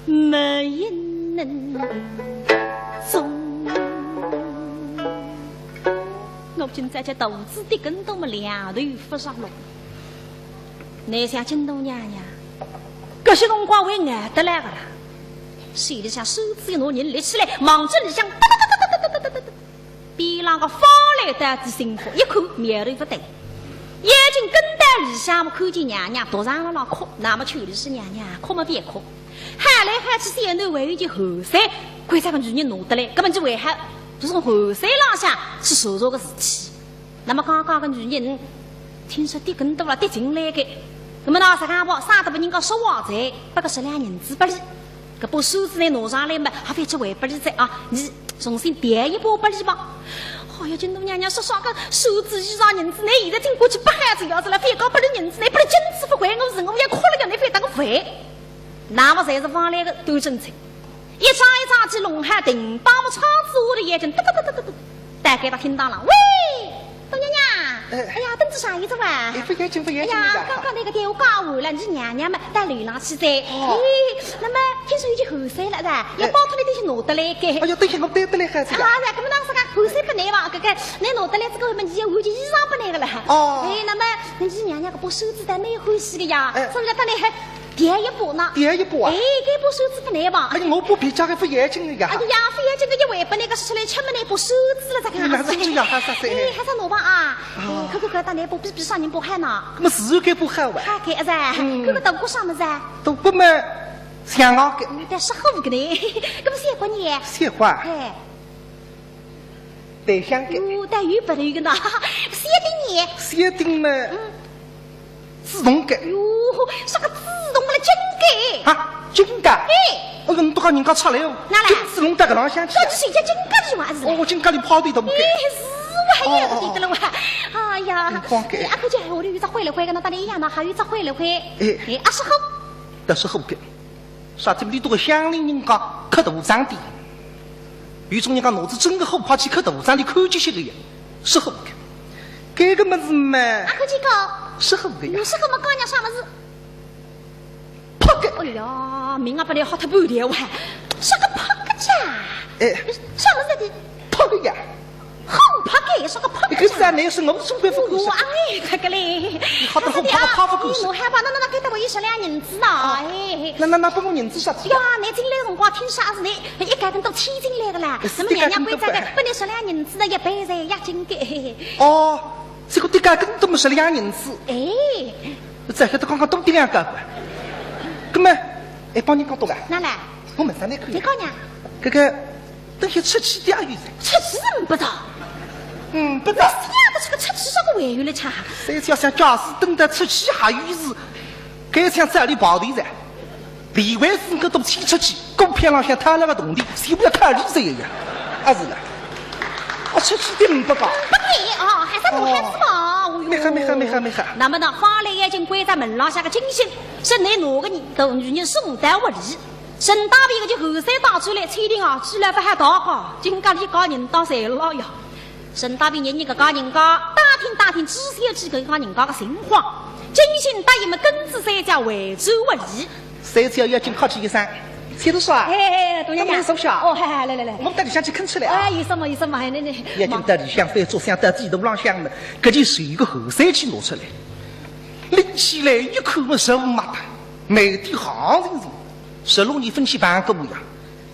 没人能中。我今朝叫肚子跌跟斗么两头勿着落。倷想金大娘娘，搿歇辰光会硬得来个啦？手里向扇子一拿，人立起来，望仔里向哒哒哒哒哒哒哒哒哒。 边浪个方来到仔心腹，一看苗头勿对，眼睛跟到里向么看见娘娘独上了浪哭，那么劝俚是娘娘哭么别哭，喊来喊去小囡还有件厚衫，关照个女人拿得来，搿么就还好，就是从厚衫浪向是传着个事体。那么刚刚个女人听说跌跟斗了跌进来个，那么拿十两银子，省得拨人家说话哉，拨个十两银子拨俚。 搿把扇子呢拿上来嘛，还勿去还拨俚哉啊，倷重新调一把拨俚吧。哎呀，金大娘娘说啥个扇子衣裳银子，倷现在顶过去拨好仔要仔了，反讲拨俚银子，倷拨俚金子勿还我是我要哭了要倷反当个烦。那么侪是方来个端正哉，一张一张去弄好，停当么窗子下头眼睛，哒哒哒哒哒哒，大概到厅堂浪，喂，大娘娘，哎。哎呀，等仔啥意思哇？哎，勿要紧，勿要紧，哎呀，刚刚那个电话讲完了，你娘娘嘛，到楼浪去哉。哦。哎，那么 听说有件厚衫了，是吧？要包脱了，等歇拿得来个。哎哟，等歇我带得来好仔呀。啊，是，搿么哪能啥个厚衫拨倷吧，搿个，倷拿得来这个，么，你要换件衣裳拨倷个了。哦。哎，那么，倷娘娘搿把扇子倒蛮欢喜个呀，哎。所以讲，搭倷还调一把呢。调一把啊？哎，搿把扇子拨倷吧。哎呀，我把别家个勿要紧个呀。哎呀，勿要紧个，一回拨倷个，说出来吃么倷把扇子了，这个。那是呀，哈啥噻。哎，还是拿吧啊。啊。哎，看看看，搭倷把比比啥人把好呢？搿么自然该把好哇。好个，是吧？嗯。搿个大个啥么子啊？大个么， 像我个。嗯，但是好个呢，搿么小官呢？小官？嘿。对象个。哟，但有不头个呢，小丁呢？小丁嘛，嗯。自动个。哟，啥个自动了，金个。啊，金个？嘿。哎哟，侬都讲人家出来哦，哪来？金子弄到搿浪向去啊。到底是一斤个地方是？哦，我金家里跑对都不给。哎，是哇，哦，也是对的了哇。哎呀，侬光给。哎，阿哥姐，我有只灰了灰，跟侬搭里一样呢，还有一只灰了灰。哎。哎，二十好。二十好个。啥体里头个乡邻人家刻大章的，有种人家脑子真个好，跑去刻大章的，看见些个呀，是好个。搿个么子嘛，阿哥姐讲，是好个呀。有啥个么讲人啥么子？ 拍个。哎呀，命啊，本来好得不得了啊，啥个拍个家？哎。啥么子的？拍个呀。好拍个，啥个拍个家？搿个啥，乃是我总归勿敢说。我哎，这个嘞。你好得好拍，拍勿敢说。我害怕，那那那，给得我一十两银子呐，哎。那那那，拨我银子啥子？呀，你进来辰光听啥事呢？一家人都牵进来个啦，哎，那么娘娘关照个，拨你十两银子呢，一百才押金个。哦，这个的家跟这么十两银子。哎。 再给他刚刚多点两个。那么，哎，帮你讲多个。哪来？我问啥你可以？你讲呀。这个，等歇出去的阿有人。出去是不着。嗯，不着。那想不出个出去啥个玩意儿了cha。谁叫想假使等到出去还有事，该想在里跑的噻。李维斯个都踢出去，股票浪向他那个动力，谁不要看你这样呀？啊是了。啊，出去的不讲。不给啊，还是我还是吧。哦哟。没哈，没哈，没哈，没哈。那么呢，方来已经关在门浪向个金星，是你哪个人都女人送到屋里。沈大便个就后山打出来，千里啊，起来不还逃哈？金家里家人当谁了呀？沈大便人家个家人家，打听打听，知晓几个家人家个情况。金星答应么跟仔三姐回转屋里。 三姐要紧客气一声，请坐啊。哎，哎，哎，大爷，那么坐下。哦，嗨，嗨，来，来，来。我们到里向去看出来啊。哎，有什么，有什么，哎，那，那，要紧到里向翻桌，想到地图浪向呢，搿件是一个后山去拿出来，拎起来一看么，实物嘛，没得行情，十六年分析办过呀。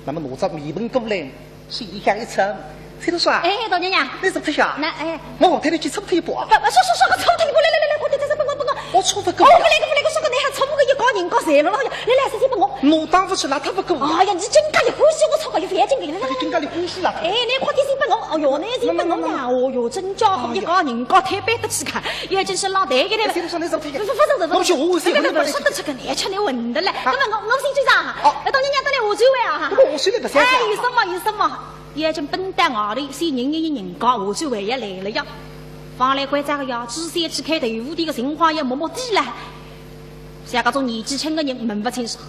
那么拿只面盆过来， 手里向一撑，请坐啊。哎，大娘娘。你坐脱下？那，哎。我往台里去坐脱一把啊。不，不，说，说，说，我坐脱一把，来，来，来，来，快点，再，再，帮我，帮我。我坐不过。哦，不来个，不来个，说个，你还坐不过，一家人家侪了，来，来，先，先帮我。我当不出来，他不够。哎呀，你真干有欢喜，我坐个有反劲个，来，来，来。你真干有欢喜啦。哎，你快点先帮我，哎哟，你先帮我呀，哦哟，真家伙，哎呀。一家人家推扳得起个，要紧是拉抬一抬了。现在说你坐脱一下。不，不，不，不，不，我去，我先，不，不，不，我先。说得出个，你吃你稳的嘞。啊。那么我，我先去上哈。哦。哎，大娘娘，到来我就位啊哈。不过我虽然不想讲。哎，有什么，有什么。 已经奔到外头，是人人人家下去还要来了呀。方来关照个呀，仔细去看豆腐店个情况要摸摸底了。像搿种年纪轻个人问勿清爽。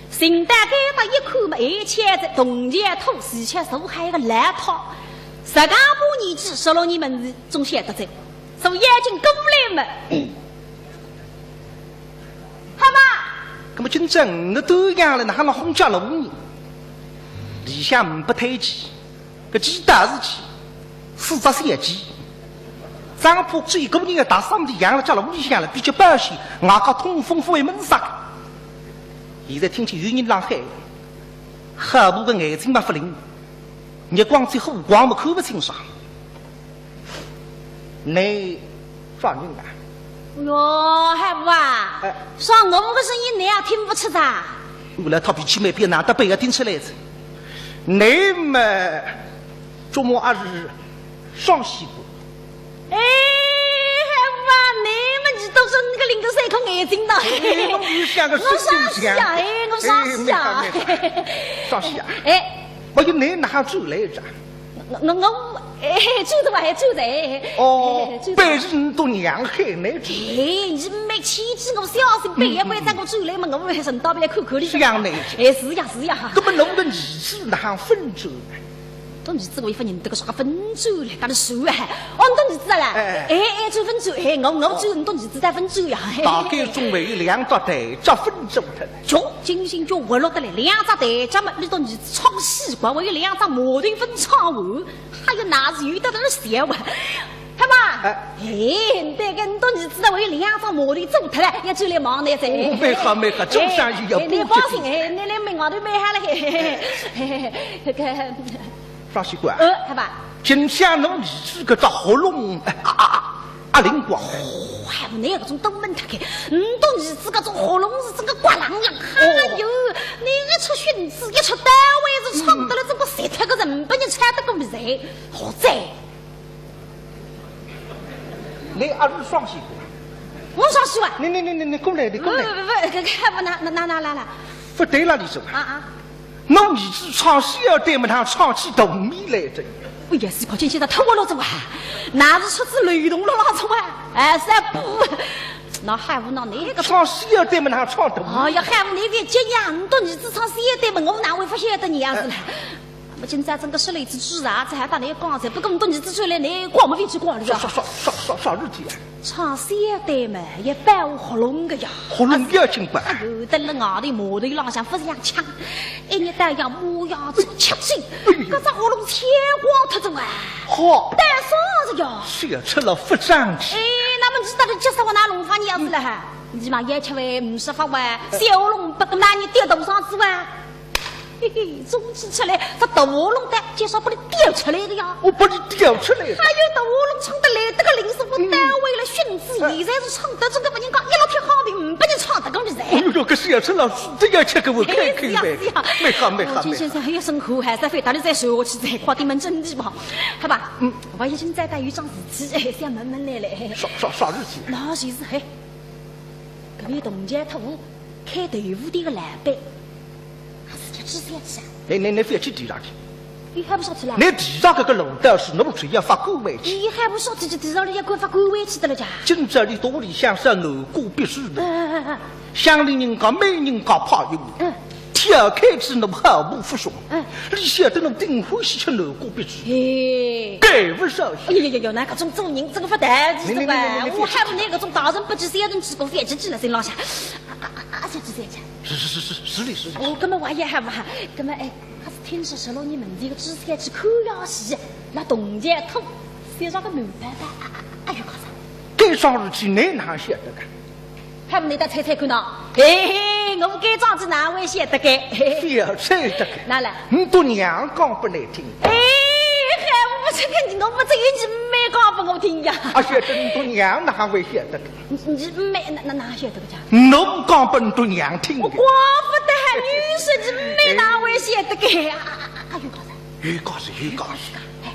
寻到该搭一看嘛，而且在铜钱土，而且手还有个烂套，实梗把年纪十六年门子总晓得哉，所以已经过来嘛。 好嘛。那么今朝五个多样了，哪能轰家了五人？里向五百推鸡，搿鸡大是鸡，四只小鸡。张婆最个人个大生地养了家了屋里向了，比较保险，外加通风不会闷煞。现在听见有人浪喊，好婆个眼睛嘛勿灵，日光最火光嘛看勿清爽。 你啥人啊？哟，好婆啊，哎。说我个声音你也听勿出哉？我来讨脾气没必要，难得被我听出来子。你们周末二日双喜过。哎，好婆啊，你们你都是那个灵个三颗眼睛的。哎，我有像个我双喜啊，哎，我双喜啊。哎，没法，没法。双喜啊。哎。我有你哪哈出来着？ 我，我，我，哎，走的嘛，还走的，哎。哦，哎，走的。本是你都娘害你。哎，你没气质，我小心，别也关照我走来嘛，我还顺道别看看你。是这样的。哎，是呀，是呀。那么侬个儿子哪哈分手呢？到儿子我一分人，这个啥个分手嘞，跟他说哎。哦，你到儿子了？哎。哎，哎，就分手，哎，我，我就，哦。你到儿子再分手呀。大概总还有两只台脚分手脱。 穷，金星就活络得来，两只台脚嘛，你到儿子唱戏吧，还有两只马头分唱完，还有哪是有得人笑啊？好嘛，哎。哎，对个，你到儿子还有两只马头走脱了，也就来忙你噻。哦，蛮好，蛮好，做生意要哎，哎，你放心，哎，你来买外头买好了，嘿嘿嘿嘿，这个 双喜官啊，呃，好吧。今朝侬儿子搿只喉咙，哎，啊，啊，啊，灵光，哦，还有那个种都闷脱开，嗯，到儿子搿种喉咙是真个刮啷样，哎哟，你一出孙子，一出单位是唱得了，这个谁他个人不能唱得过来，好在。你阿是双喜官？我双喜官。你，你，你，你，你过来，你过来。不，不，不，搿个不，那，那，那，那，那，那。不对了，你说。啊，啊。侬儿子唱小旦么，哪唱起大面来哉？哎呀，是靠近现在偷我老子哇，哪是出自流动了老子哇？哎，是啊，不，那还不拿那个唱小旦么，哪唱大面？哎呀，还不那个急呀，你到儿子唱小旦么，我哪会不晓得你样子呢？我今朝真个说了一次主啊，这还打那个讲噻，不过我到儿子出来，你光没位置光了。啥啥啥啥啥啥事体啊？ 唱小旦嘛，也保护喉咙个呀。喉咙要紧管。哎呦，等了外头码头浪向勿是两枪，一日到夜骂呀做吃惊，哎呦，搿只喉咙切光脱种啊。好，带伤子呀。小赤佬勿争气。哎，那么你到底急煞我哪弄法你要死了哈？你嘛也吃饭，唔说话哇，小喉咙不跟那你跌头上子哇。 嘿嘿，中气出来，这大喉咙的介绍拨你掉出来的呀。我拨你掉出来的。还有大喉咙唱得来得个灵，是我单位了训子，现在是唱得这个不人讲，一老天好命，不能唱得个人。哎呦，搿小赤佬是真要吃个我开口呗。哎，是呀，是呀。蛮好，蛮好，哦，金先生，蛮好。哎呀，辛苦，还是非得你再说下去，再快点问真的吧。好吧，嗯，我已经在带一桩事体，哎，想问问你嘞。啥，啥，啥事体？那就是，嘿，搿位同济大开豆腐店个老板， 啊，是叫朱三去啊？哎，侬，侬覅去提上去。伊还勿上去了？侬提上搿个路道是侬只要发官威去。伊还勿上去，就提上来要官发官威去得了家。今朝里肚里向是南瓜必须的。哎，哎，哎，哎。乡里人家、每人家怕有。嗯。挑开仔侬好不服凶。嗯。伊晓得侬顶欢喜吃南瓜必须。哎。该勿少。哎呀呀呀，那搿种做人真个勿得体的哇！侬，侬，侬，侬，侬，我还勿拿搿种大人不计小人之过，覅去记了，心浪向。啊，啊，啊，啊，小朱三去。 是是是是，是的是的。哦，搿么我也还勿好，搿么哎，还是听说十六年门前个朱三去看夜戏，那同济大，身上个男班班，啊啊啊，有讲啥？该桩事体侬哪晓得个？还勿拿搭猜猜看喏。嘿嘿，我该桩事哪会晓得个？覅猜得个。哪了？你大娘讲拨侬听。哎，还勿是个，我勿只有你妹讲拨我听呀。啊，晓得你大娘哪会晓得个？ 你，你妹，哪，哪，哪晓得个家？侬讲拨侬娘听的。我怪勿得，女婿你妹哪会晓得个？啊，啊，啊，有讲啥？有讲是有讲是，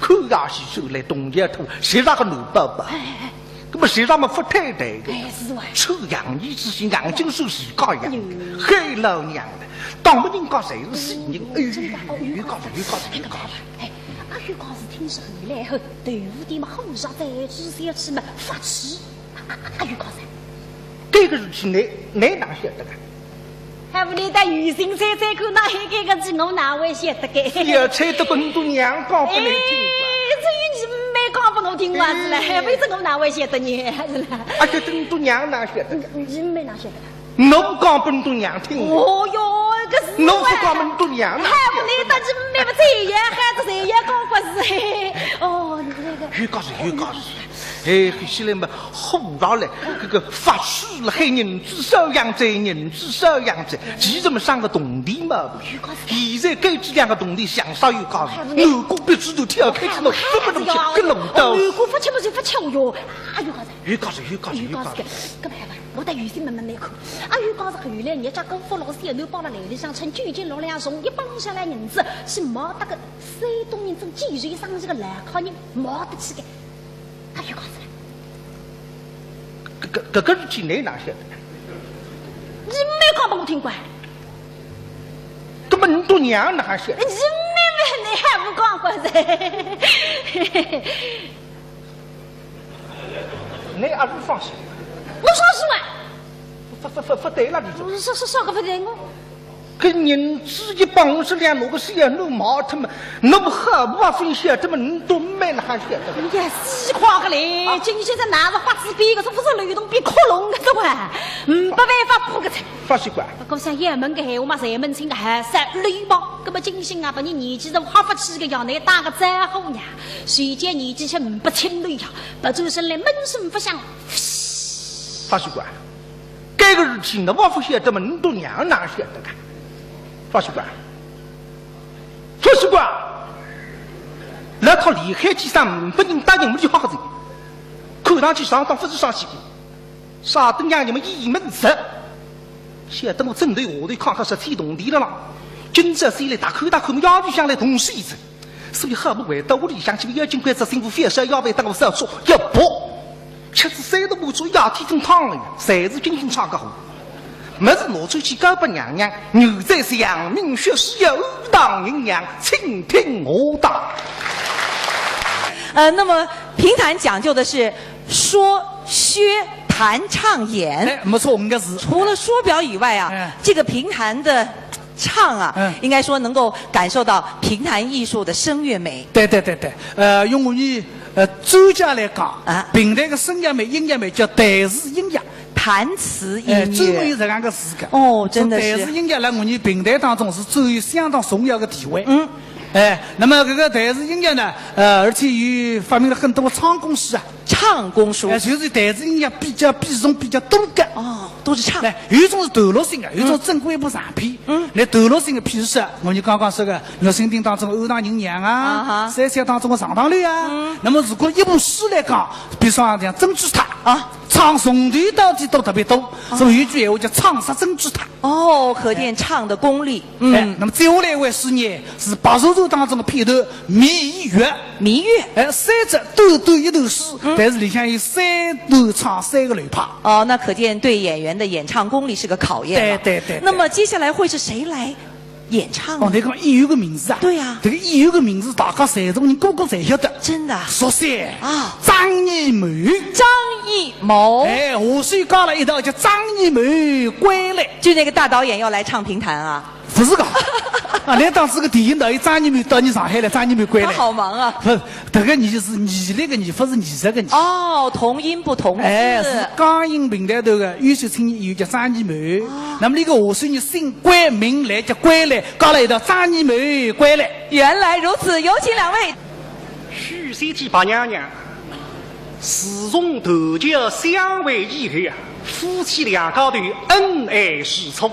看夜戏出来，同济大，谁那个男宝宝？哎，哎，哎。那么谁那么不太对的？哎，是哇。抽洋烟之心，眼睛是自家养的，哎呦。害老娘的。当么人家侪是死人，哎呦，真的哦，有讲是，有讲是，有讲是。哎，啊，有讲是听说后来后，豆腐店嘛，后上再仔细去嘛，发起。 啊，啊，啊，有讲啥？搿个事体侬，侬哪晓得个？还勿拿搭有心猜猜看，哪有搿个事体我哪会晓得个？覅猜得拨侬大娘讲拨侬听个。哎，只有你妹讲拨我听个是了，哎。还勿是我哪会晓得呢？是了。啊，晓得侬大娘哪晓得个？你，你妹哪晓得个？侬讲拨侬大娘听个。哦哟，搿是侬勿讲拨侬大娘哪晓得个？还勿拿搭你妹么，这也还是这也讲勿是。哦，你这个。有讲是，有讲是。 哎，后来嘛，火烧了，搿个发誓了，喊银子少养仔，银子少养仔，其实么省个铜钿嘛。现在该几两个铜钿想啥有讲是，南瓜必须都挑开去弄，这么弄去，搿弄到。南瓜勿吃么就勿吃哟。啊，有讲是。有讲是，有讲是，有讲是。搿么办法，我到有心慢慢来看。啊，有讲是后来人家姑父老师也拿包了来里向称，究竟弄两重，一包弄下来银子，是没得个山东人真济，有生意个老客人没得去个。 啊，有讲是。搿，搿，搿个事体侬哪晓得？你没讲拨我听过。搿么侬大娘哪晓得？你没问，你还勿讲过噻？侬阿是放心。我放心啊。勿，勿，勿，勿对了，你这。我说，说，说个勿对我。 搿银子一帮十两，拿个小囡卖脱么，侬好勿分晓得么，侬倒蛮哪哈晓得个？哎呀，死快个嘞！啊。金先生拿着发子比个，是勿是流动比恐龙个是哇？嗯，没办法，不个噻。法师官。不过像爷们个闲话嘛，侪门清个还是礼貌。搿么金星啊，把你年纪是花勿起个，要拿打个招呼呀。谁叫年纪轻不清头呀，不转身来闷声勿响。法师官。 搿个事体侬勿晓得么，侬大娘哪晓得个？法师官，法师官，老太厉害几声，勿人答应，没好个人，看上去上当勿是上西个，啥等让你们一门子，晓得我枕头下头看看是天动地了啦。今朝醒来大口大口么，夜里向来动手一阵。 所以好么回到屋里向去，要紧关照媳妇，覅烧夜饭，等我烧粥，要不吃仔三顿半粥，夜天真烫了呀，侪是金星唱个好。么事拿出去交拨娘娘，原则是阳明学士要堂娘娘，请听我道。呃，那么评弹讲究的是说、薛、弹、唱、演。哎，没错，应该是。除了说表以外啊，哎。这个评弹的唱啊，嗯。应该说能够感受到评弹艺术的声乐美。对，对，对，对。呃，用我们，呃，专家来讲，啊。评弹个声乐美、音乐美叫弹词音乐。弹词音乐。哎，专门有这样个词个。哦，真的是。说弹词音乐辣我们评弹当中是占有相当重要的地位。嗯。哎，那么这个弹词音乐呢，呃，而且也发明了很多唱功书啊。唱功书。哎，就是弹词音乐比较比重比较多个。哦，都是唱。哎，有一种是段落性的，有一种正规一部长篇。嗯。那段落性的，譬如说，我们刚刚说个《玉蜻蜓》当中的《安唐人娘》啊，啊哈。《三笑》当中的《上唐楼》啊。嗯。那么如果一部书来讲，比如说像《珍珠塔》啊，唱从头到底都特别多，哦。所以有一句闲话叫"唱杀珍珠塔"。哦，可见唱的功力。嗯。哎，那么接下来一回书呢，是白蛇传当中的片段《芈月》。《芈月》。哎，三只短短一段书，嗯。但是里向有三段唱三个流派。哦，那可见对演员的演唱功力是个考验了。对，对，对，对。那么接下来会是谁来演唱呢？哦，你讲演员个名字啊？对呀。这个演员个名字大家侪中人个个侪晓得。真的啊？熟悉。啊。张艺谋。张艺谋。哎，我是讲了一道叫《张艺谋归来》。就那个大导演要来唱评弹啊？不是个。啊，那当时个电影导演张艺谋到你上海来，张艺谋归来。他好忙啊。不，这个艺是艺术个艺，不是艺术个艺。哦，同音不同字。哎，是江阴评弹团个优秀青年演员叫张艺谋。哦。那么那个我是你姓关名来叫归来，讲了一道张艺谋归来。原来如此，有请两位。许仙搭白娘娘，自从断桥相会以后啊，夫妻两家头恩爱如初。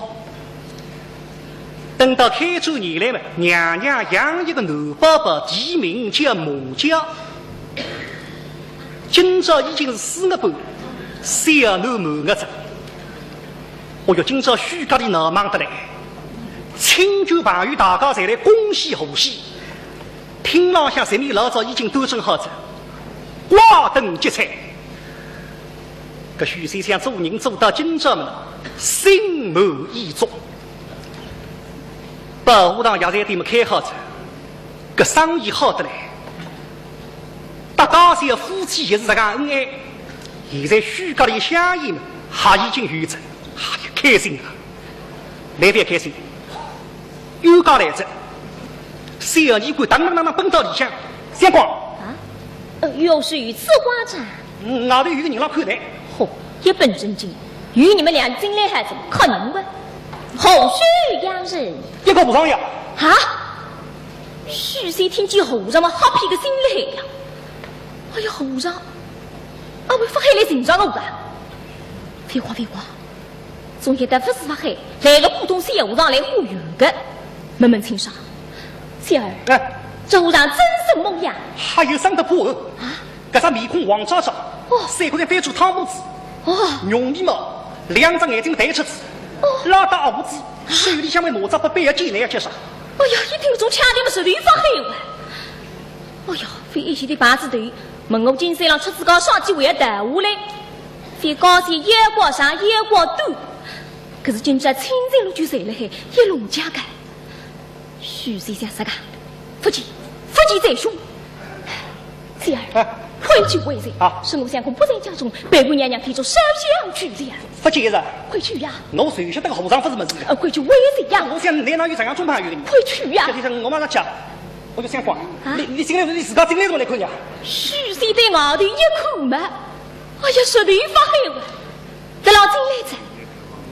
等到开转年来嘛，娘娘养一个男宝宝，题名叫满桥。今朝已经是四月半，小囡满月哉。哦哟，今朝许家里闹忙得来，亲眷朋友大家侪来恭喜贺喜。 厅浪向席面老早已经端正好哉，挂灯结彩。搿许仙想做人做到今朝么，心满意足。百货堂药材店么开好哉，搿生意好得来。搭家小夫妻也是实梗恩爱，现在许家里香烟么，也已经有哉，哎呀，开心啊！ 来，覅开心，冤家来哉。小二官当当当当奔到里向，相公。啊？呃，有事如此慌张？嗯，外头有个人辣看待。嚯，一本正经，有你们俩进来还怎么看人个？何许人也？一个和尚呀。啊？许仙听见和尚么，吓起个心来呀。哎呀，和尚，啊，会法海来寻着我个？覅慌，覅慌。 总晓得勿是法海，来个普通小和尚来化缘个。问问清爽。仙儿，哎。这和尚真是模样？还有生得怕哦。啊？搿只面孔黄昭昭，哦。三角眼翻转汤姆子，哦。浓眉毛，两只眼睛抬出仔，哦。拉大胡子，啊。手里向还拿只笔，要见难要结煞。哎呀，一听搿种腔调么，实头法海哇。哎呀，覅一记头碰仔头，问我金山浪出仔高上几回要逃下来。 覅高兴，要高长，要高短，可是今朝清净路就在辣海，一路加个。许仙想啥个？勿见，勿见再说。仙儿，哎。快去回去，啊。说我相公不在家中，被我娘娘看着烧香去了。勿见哉。快去呀。我就晓得个和尚勿是物事个。呃，快去回去呀。我想你哪有这样种朋友个呢？快去呀。搿天我马上讲，我就想讲，啊？你，你进来，你自家进来怎么来看呀？许仙对外头一看嘛， 哎呀，实头法海哇，得牢进来哉，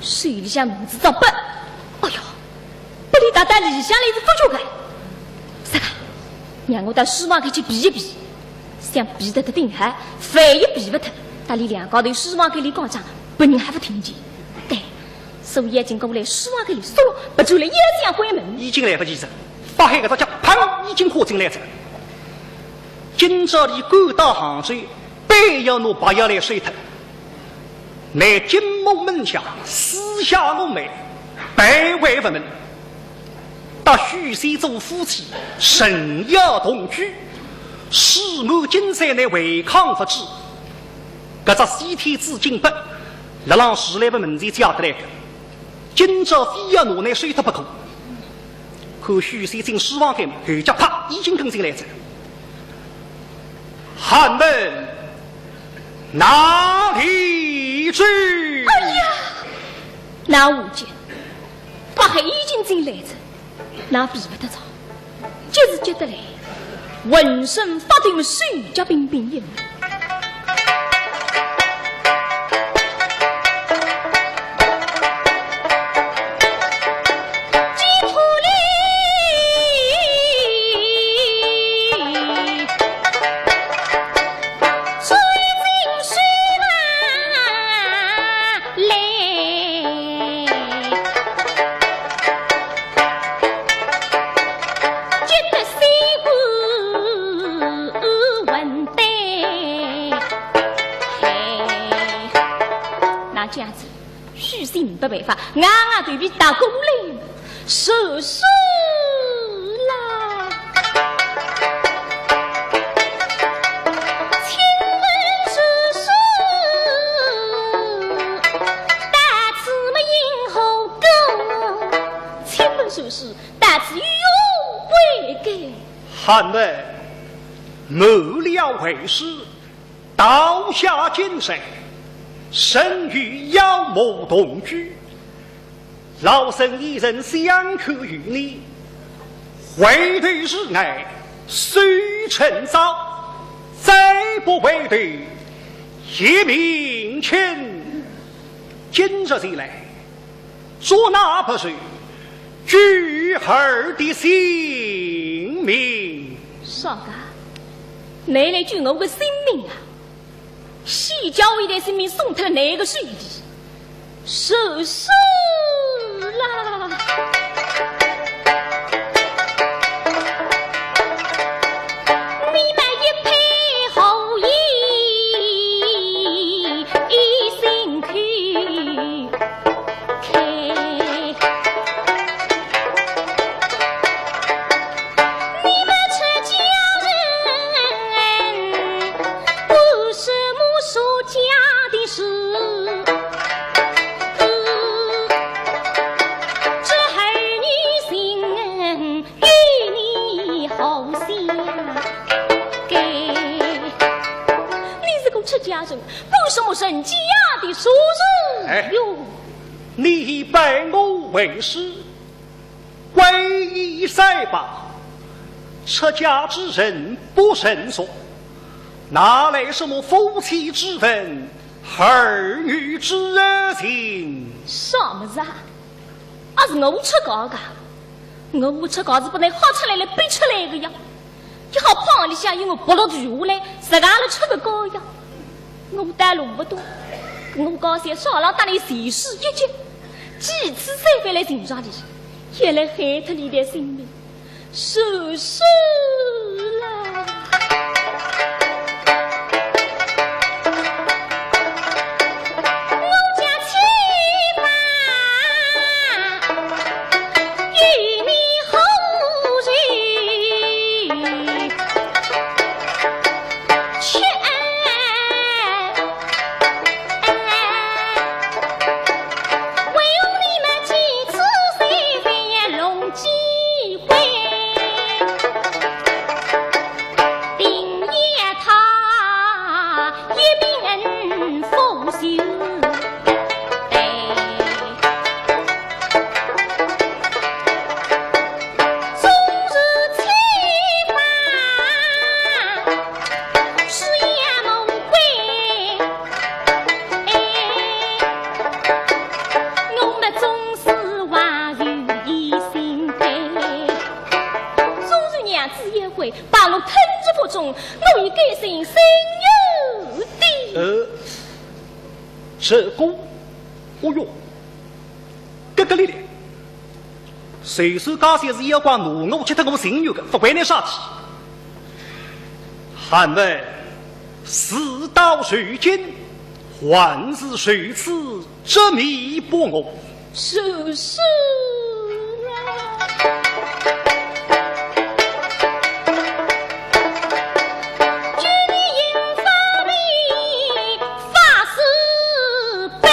手里向拿仔只笔，哎呀，拨俚搭到里向来是勿觉个。啥个？让我到书房间去避一避，想避得脱顶好，万一避勿脱，搭俚两家头书房间里讲讲，别人还勿听见。对，所以要紧过来书房间里缩了，勿转来也想关门。已经来勿及哉，法海搿只脚砰，已经跨进来哉。今朝俚赶到杭州， 板要拿白药来收脱。乃金木门下，四下无门，百外无门。搭许仙做夫妻，神要同居，世满金山乃违抗勿止。搿只西天紫金笔，辣浪徐来佛门前借得来个。今朝非要拿倷收脱不可。看许仙进书房间，后脚啪，已经跟进来哉。寒门哪里去？哎呀，难为情，白黑已经进来哉，难比不得着。 急是急得来，浑身发抖，手脚冰冰一样。那这样子，许仙没办法，硬硬头皮打过来，叔叔啦！请问叔叔，到此么因何故？请问叔叔，到此有何贵干？寒门，末了为师， 刀下金山，身与妖魔同居，老身一人相看于你，回头是岸，须趁早，再不回头，一命呜呼。今日前来，捉拿不成，救儿的性命。啥个？倷来救我个性命啊？ 先叫我一条性命送脱倷个手里，叔叔啦！你们一拍后一心去。 开。你们出家人，为什么说假的事？这儿女情恩与你好相给。你是个出家人，为什么说假的说事？哎，哟， 你拜我为师，皈依三宝，出家之人不成熟，哪来什么夫妻之分、儿女之情？啥么子啊？啊，是我出家个。 我出家是拨倷吓出来了，逼出来个呀。一吓棚里向有我剥落脱下来，自家了出个家呀。我带路不懂，我家小少郎搭倷前世冤结，几次三番来寻着俚，也来害脱俚的性命，叔叔啦。 我们总是还有一心的。总是娘子一回，把我吞入腹中，我已改姓孙玉的。呃，这个，哦哟，咯咯咧咧。 谁说家小是妖怪，拿我吃脱我情愿个，不关你啥事。寒门，事到如今，还是如此执迷不悟。是，是啊。 法师杯，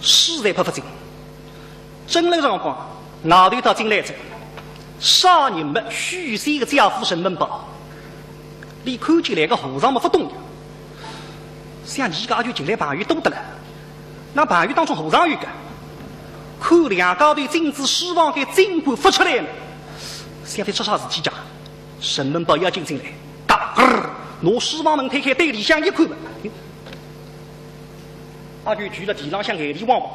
实在拍勿进。正来辰光，外头倒进来哉，啥人么？许仙个姐夫沈文豹。俚看见来个和尚么勿懂呀，想俚家就近来朋友多得了，哪朋友当中和尚有个？看两家头进仔书房间，尽管勿出来呢，想勿出啥事体讲。 沈文豹要进进来，嘎，咯，拿书房门推开，对里向一看嘛，阿舅跪勒地浪向，眼泪汪汪，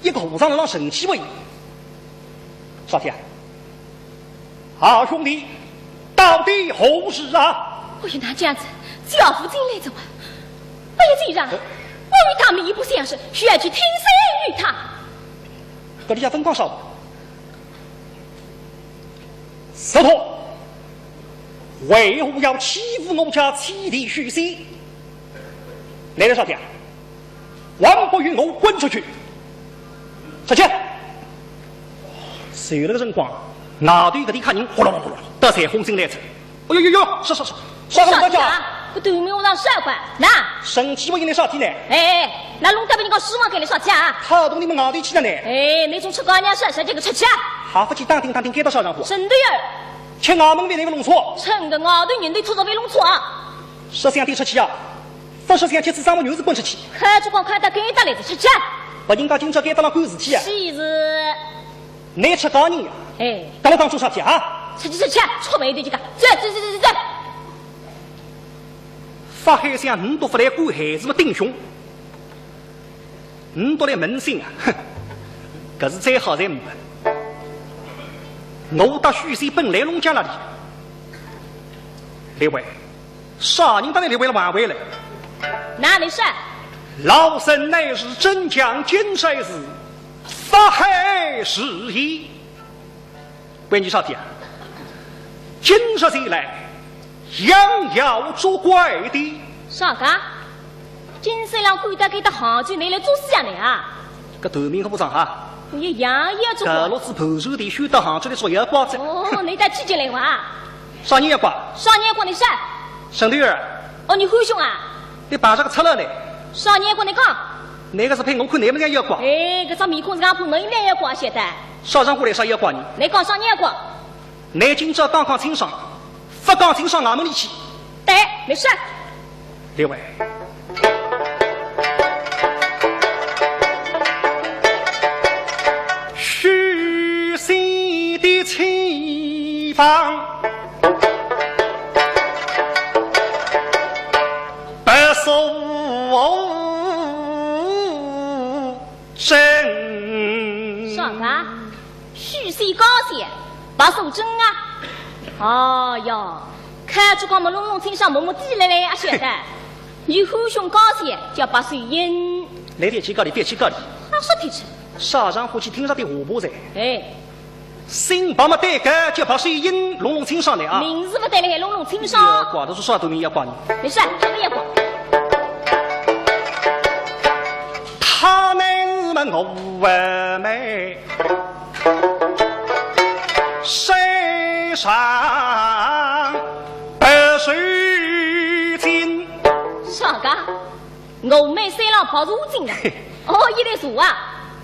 一个和尚辣浪神气勿已。啥体啊？啊，兄弟，到底何事啊？哎呀，哪亨介样子？姐夫进来哉哇！哎呀，姐丈，我与他们一不相识，需要去听候于他。搿里向勿讲啥话。 石头，为何要欺负我家妻弟许仙？来了啥体啊？还不与我滚出去！出去！随了个辰光，外头搿点客人哗啦啦哗啦啦，倒侪哄进来哉。哎呦呦呦，是是是，啥个啥体啊？搿对面和尚啥个？哪？神气勿已，倷啥体呢？哎，哪弄得拨人家书房间里啥体啊？他到倷们外头去了呢？哎，倷种出家娘啥啥叫个出去啊？还勿去打听打听该搭啥场化？沈头儿，吃衙门饭倷勿弄错？趁个外头人头出着勿弄错啊？说想点出去啊，勿说想吃仔啥么牛子滚出去。看辰光看到该搭来哉，出去啊！拨人家今朝该搭浪管事体啊？是是。倷出家人呀？哎。搭辣当中啥体啊？出去出去啊，触霉头就讲，走走走走走。法海想，倷笃勿来管闲事么顶凶。 倷笃来问讯啊？哼，搿是最好哉么。我搭许仙本来弄僵了哩。列位，啥人搭倷列位了还回来？哪里是？老僧乃是镇江金山寺法海是也。 关键啥体啊？今日前来，杨要作怪的。啥个？金山浪管得该搭杭州，倷来做啥呢啊？搿头面可勿长哈。我杨要作怪。搿落子盘缠的，休得杭州来做妖怪哉。哦，倷搭几斤来哇？啥人妖怪？啥人妖怪倷说？沈头儿。哦，倷喊兄啊？倷碰着个赤佬呢？啥人妖怪倷讲？倷个是配我看倷么像妖怪。哎，搿张面孔是俺看倷像妖怪，晓得？啥场化来啥妖怪呢？倷讲啥人妖怪？ 倷今朝讲讲清爽，勿讲清爽衙门里去。对，没事。列位，许仙的亲房，白素贞。啥个？ 许仙家小，白素贞啊。哦哟，看辰光么弄弄清爽摸摸底来嘞，阿晓得。倷喊兄家小，叫白素贞。来点起高里，别起高里。啊，说天气。啥场化去听着点话婆哉。哎。姓白么对个，叫白素贞，弄弄清爽来啊。名字勿对了，还弄弄清爽。哎呀，怪得是啥都没有怪呢。没事，这个也怪。他们么我们 身上白素贞。啥个？我妹身浪白素贞啊？哦，一粒数啊？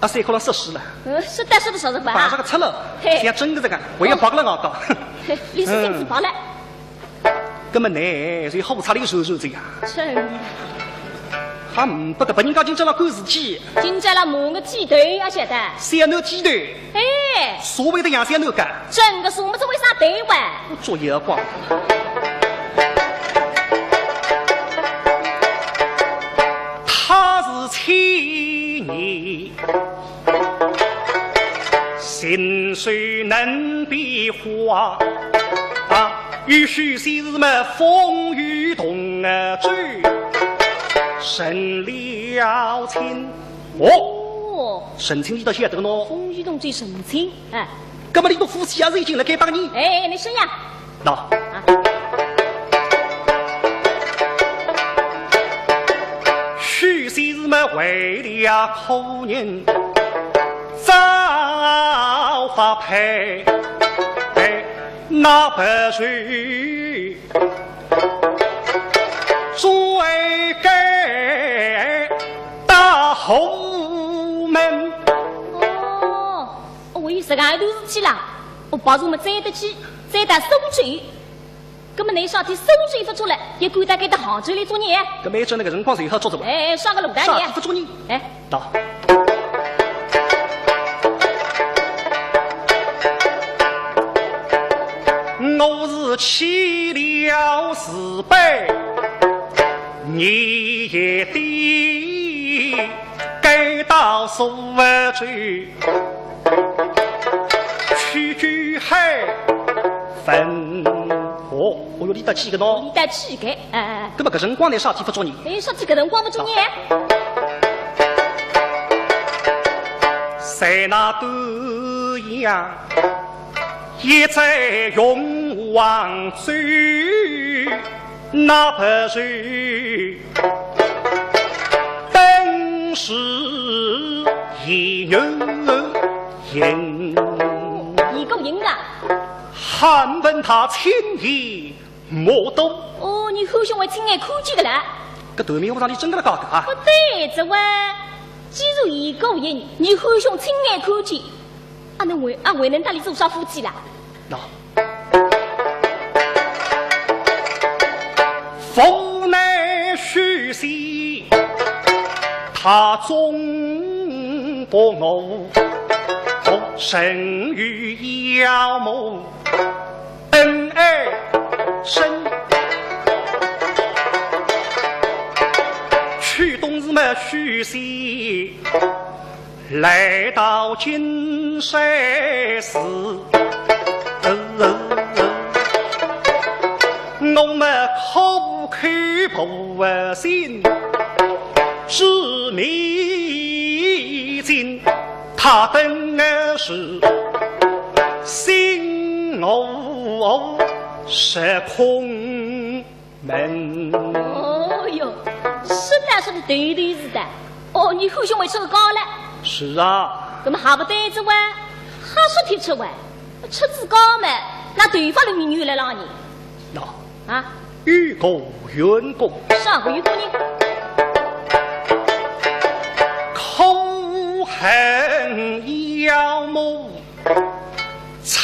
啊，三块浪说书了。呃，是，但是不是吧？碰着个赤佬，嘿。像真个这个，我也白了我讲。嘿，你是真是白了。 搿么呢，就好差里说说这呀。真的。还勿得，拨人家今朝辣管事体。今朝辣摸个剃头啊，晓得？小囡剃头。哎。所谓的养小囡干。真个，所么子为啥对哇？做妖怪。他是千年 心事难比划，啊，与许仙是么风雨同舟，成了亲。哦，哦。成亲倷倒晓得喏。风雨同舟成亲，哎。搿么倷笃夫妻也是已经辣该搭呢？哎，倷说呀。 喏，许仙是么为了可人造化配，哎，那不是最该实梗一段事体啦，我白茶么追得去，追到苏州。葛么倷啥体苏州勿捉了，也赶到该搭杭州来捉人？搿么按照搿个辰光就好捉哉哇？哎，啥个路段呢？啥勿捉人？哎。到。我是去了四百年的 该到苏州，去去海分河。哦哟，俚搭去个喏。俚搭去个，哎。葛么搿辰光呢，啥体勿捉人？哎，啥体搿辰光勿捉人？在那对呀，一在永王州。 那不是本是一人影。一个影啊？还问他亲眼目睹。哦，你后兄还亲眼看见个啦？搿段明和尚俚真个了假个啊？勿对哉哇，既然一个影，你后兄亲眼看见， 阿能为，阿还能搭俚做啥夫妻啦？喏，无奈许仙他总不我，甚与妖魔恩爱深。去东时么许仙 来到金山寺，我们苦口婆心之迷津，他等是心无实空 门。哦哟，实在是个头头是道。哦，你后兄还出个家了？是啊。葛么还勿对哉哇，还说提出哇，出仔家么，那头发里面有了浪呢？喏，啊？有个缘故。啥个缘故呢？可恨妖魔 猖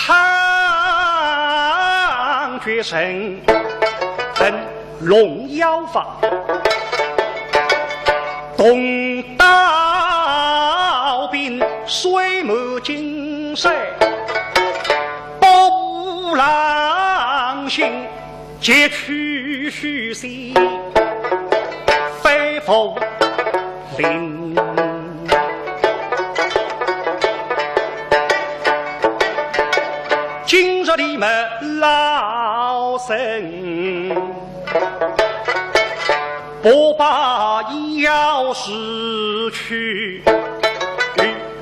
獗神，本龙妖法，动刀兵，水漫金山，波浪兴，劫取许仙，飞赴 林。今日你们老僧，不把妖使去，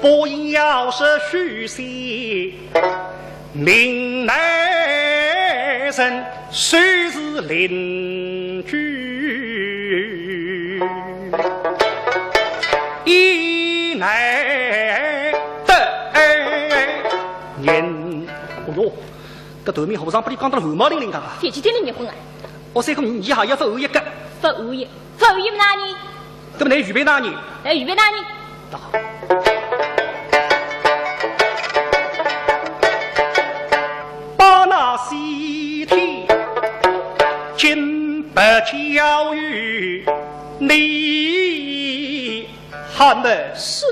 不要说许仙，命难成。 虽是邻居，亦难得人。哦哟，搿段明和尚拨俚讲得汗毛凛凛个。天气天里热昏啊。哦，三个人，伲还要勿换一个？勿换一，勿换一哪呢？ 搿么倷预备哪呢？哎，预备哪呢？到。把那西天金牌交与你，喊得是。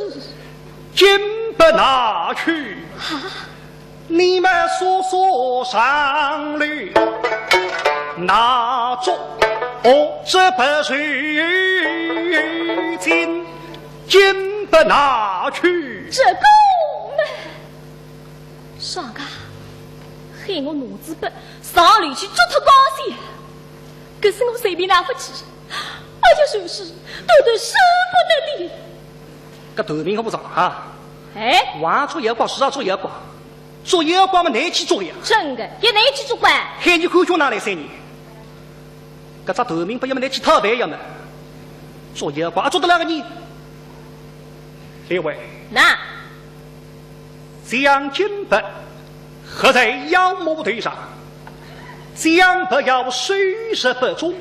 金牌拿去。啊？ 你们速速上楼，拿着这把手巾，金牌拿去。这个嘛，啥个？喊我拿仔牌，上楼去捉脱光些。可是我随便拿勿起，哎呀，就是断断舍不得的。搿段明和尚啊，哎，还捉妖怪，是啊，捉妖怪。 捉妖怪么，倷去捉呀。真个，也倷去捉怪。喊伲看兄哪来三年？搿只头名不要么，倷去讨饭呀么。捉妖怪啊，捉得来个呢？列位，哪？将金牌合在腰目头上，将牌要收入牌中，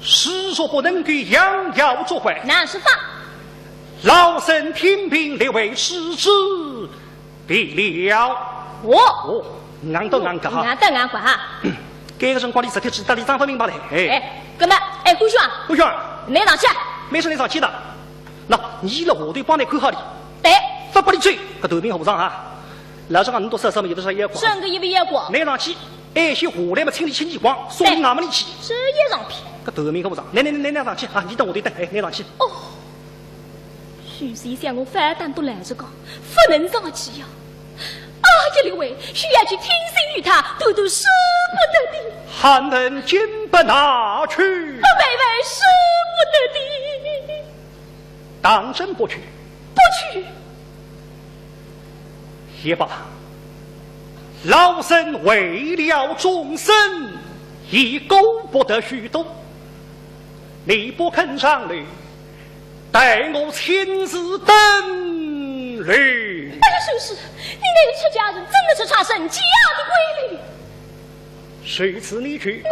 如若不能够降妖捉怪，难是法。老僧听凭列位指示，地了。哦，哦，硬到硬个哈。硬到硬个哈。搿个辰光，伊实在是搭伊讲勿明白嘞。哎，哎，搿么，哎，官兄啊，官兄啊，倷上去啊。没事，倷上去的。喏，伊辣下头帮倷看好哩。对。勿拨伊走，搿头名和尚啊，老实讲，倷笃说说么，有的是妖怪。真个有妖怪。倷上去，哎，歇下来么，请伊去耳光，送伊衙门里去。这也上去。搿头名和尚，倷倷倷倷上去啊，倷等下头等，哎，倷上去。哦。 许仙想我反倒来着讲，勿能上去呀。啊呀，李卫，需要去听信于他，多多舍不得的。还能今不拿去？啊，妹妹舍不得的。当真不去？不去。也罢，老身为了众生，已顾不得许多。你不肯上来， 待我亲自登楼。哎呀，许仙，你那个出家人真的是差生家的规律。谁知你去？我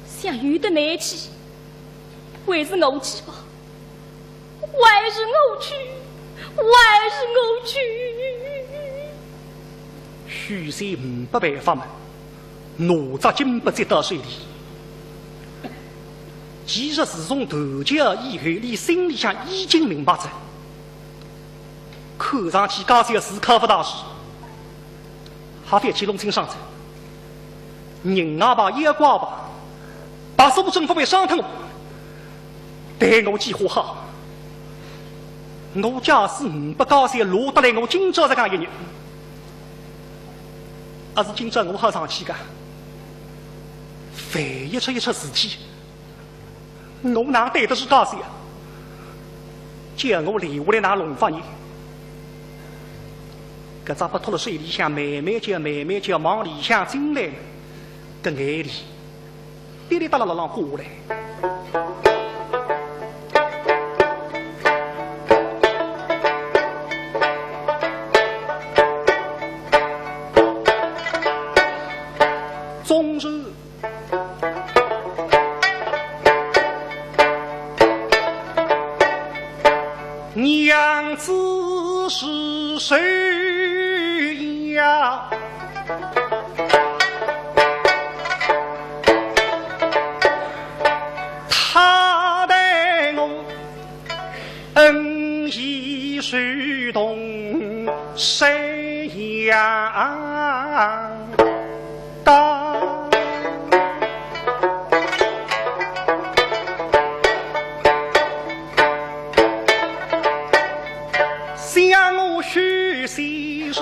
想有的难去，还是我去吧，还是我去，还是我去。许仙呒不办法嘛， 拿只金箔接到手里。其实自从断桥以后，伊心里向已经明白着，看上去家小是靠勿大住，还覅去弄清爽着。人也罢，妖怪也罢，白素贞勿会伤脱我。 待我几化好。我假使呒不家小，落得来我今朝实梗一日。阿是今朝我好上去个，万一出一出事体，我哪对得住家小？叫我留下来哪弄法呢？搿只拨托勒手里向，慢慢叫，慢慢叫，望里向进来，搿眼泪 滴滴答答辣浪挂下来。总是娘子是谁呀？ 他待我恩义如同山一样高。想我许仙是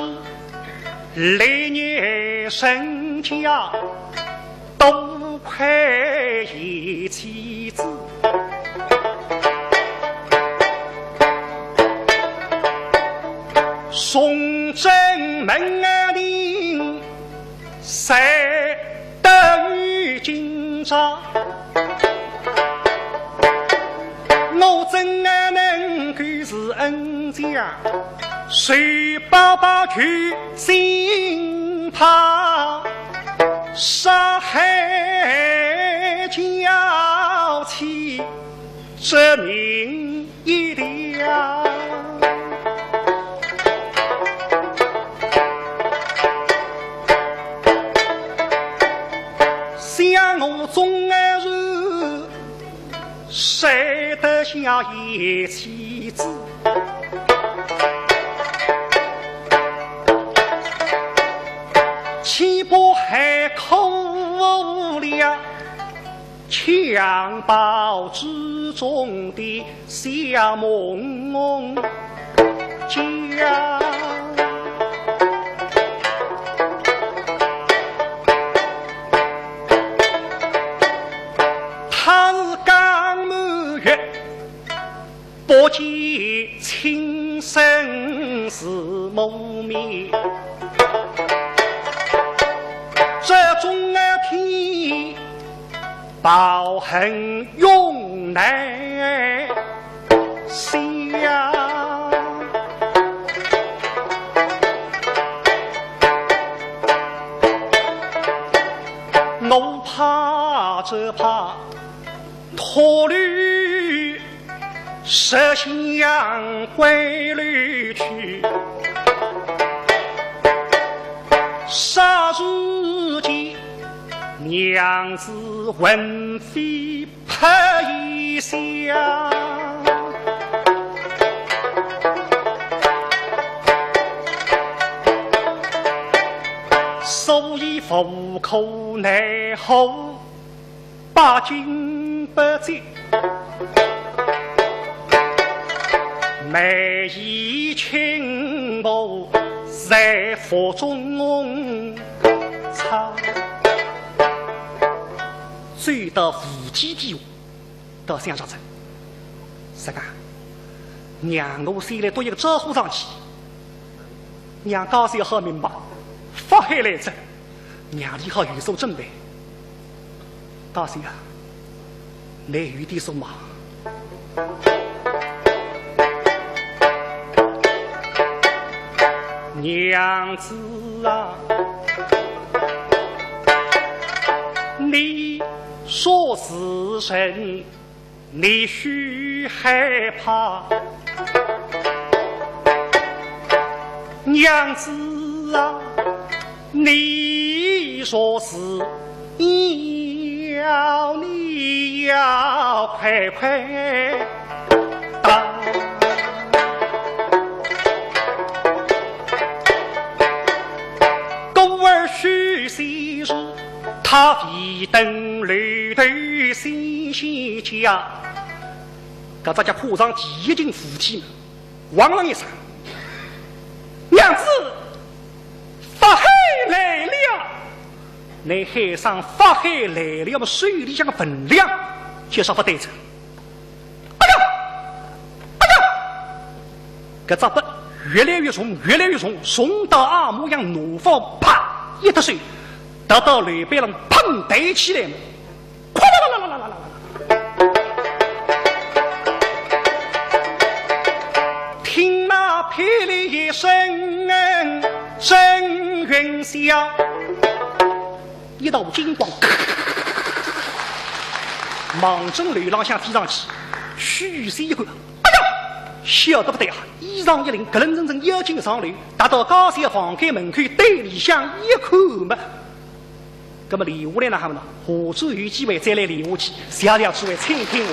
历年身家多亏一妻子，崇祯门庭才得有今朝。 我怎能够是恩将，谁白白去寻他，杀害娇妻这名一条。想我总是 谁得下一妻子，岂不还苦了襁褓之中的 小梦家。他是刚满月，不见亲生是母面。这种天 报恨永难消。我怕只怕拖累 实相归楼去，霎时间，娘子魂飞魄散，所以无可奈何。 百金不值，难以轻薄在腹中藏。走到无稽地步，倒想着哉，是个，让我先来打一个招呼上去，让家小好明白，法海来哉。 让俚好有所准备。大小啊，倷有点数忙。娘子啊，你说时辰 你休害怕，娘子啊，你说是要，你要快快答。故而许仙是 踏飞登楼头先仙驾。搿只脚跨上第一进扶梯门，汪啷一声：“娘子，法海来了！”倷喊声法海来了么，手里向个分量就晓得勿对哉。 哎呀，哎呀！搿只笔越来越重，越来越重，重到阿模样，拿法啪一脱手，踏到楼板浪砰弹起来，哗啦啦啦啦啦啦啦啦。听那霹雳一声，震云霄。 一道金光，望准楼浪向飞上去，许仙一看，哎呀，晓得勿对啊！衣裳一领，咯楞铮铮要紧上楼，踏到家小房间门口，对里向一看嘛，葛么留下来哪哈么呢？下转有机会再来留下去，谢谢诸位，请听下。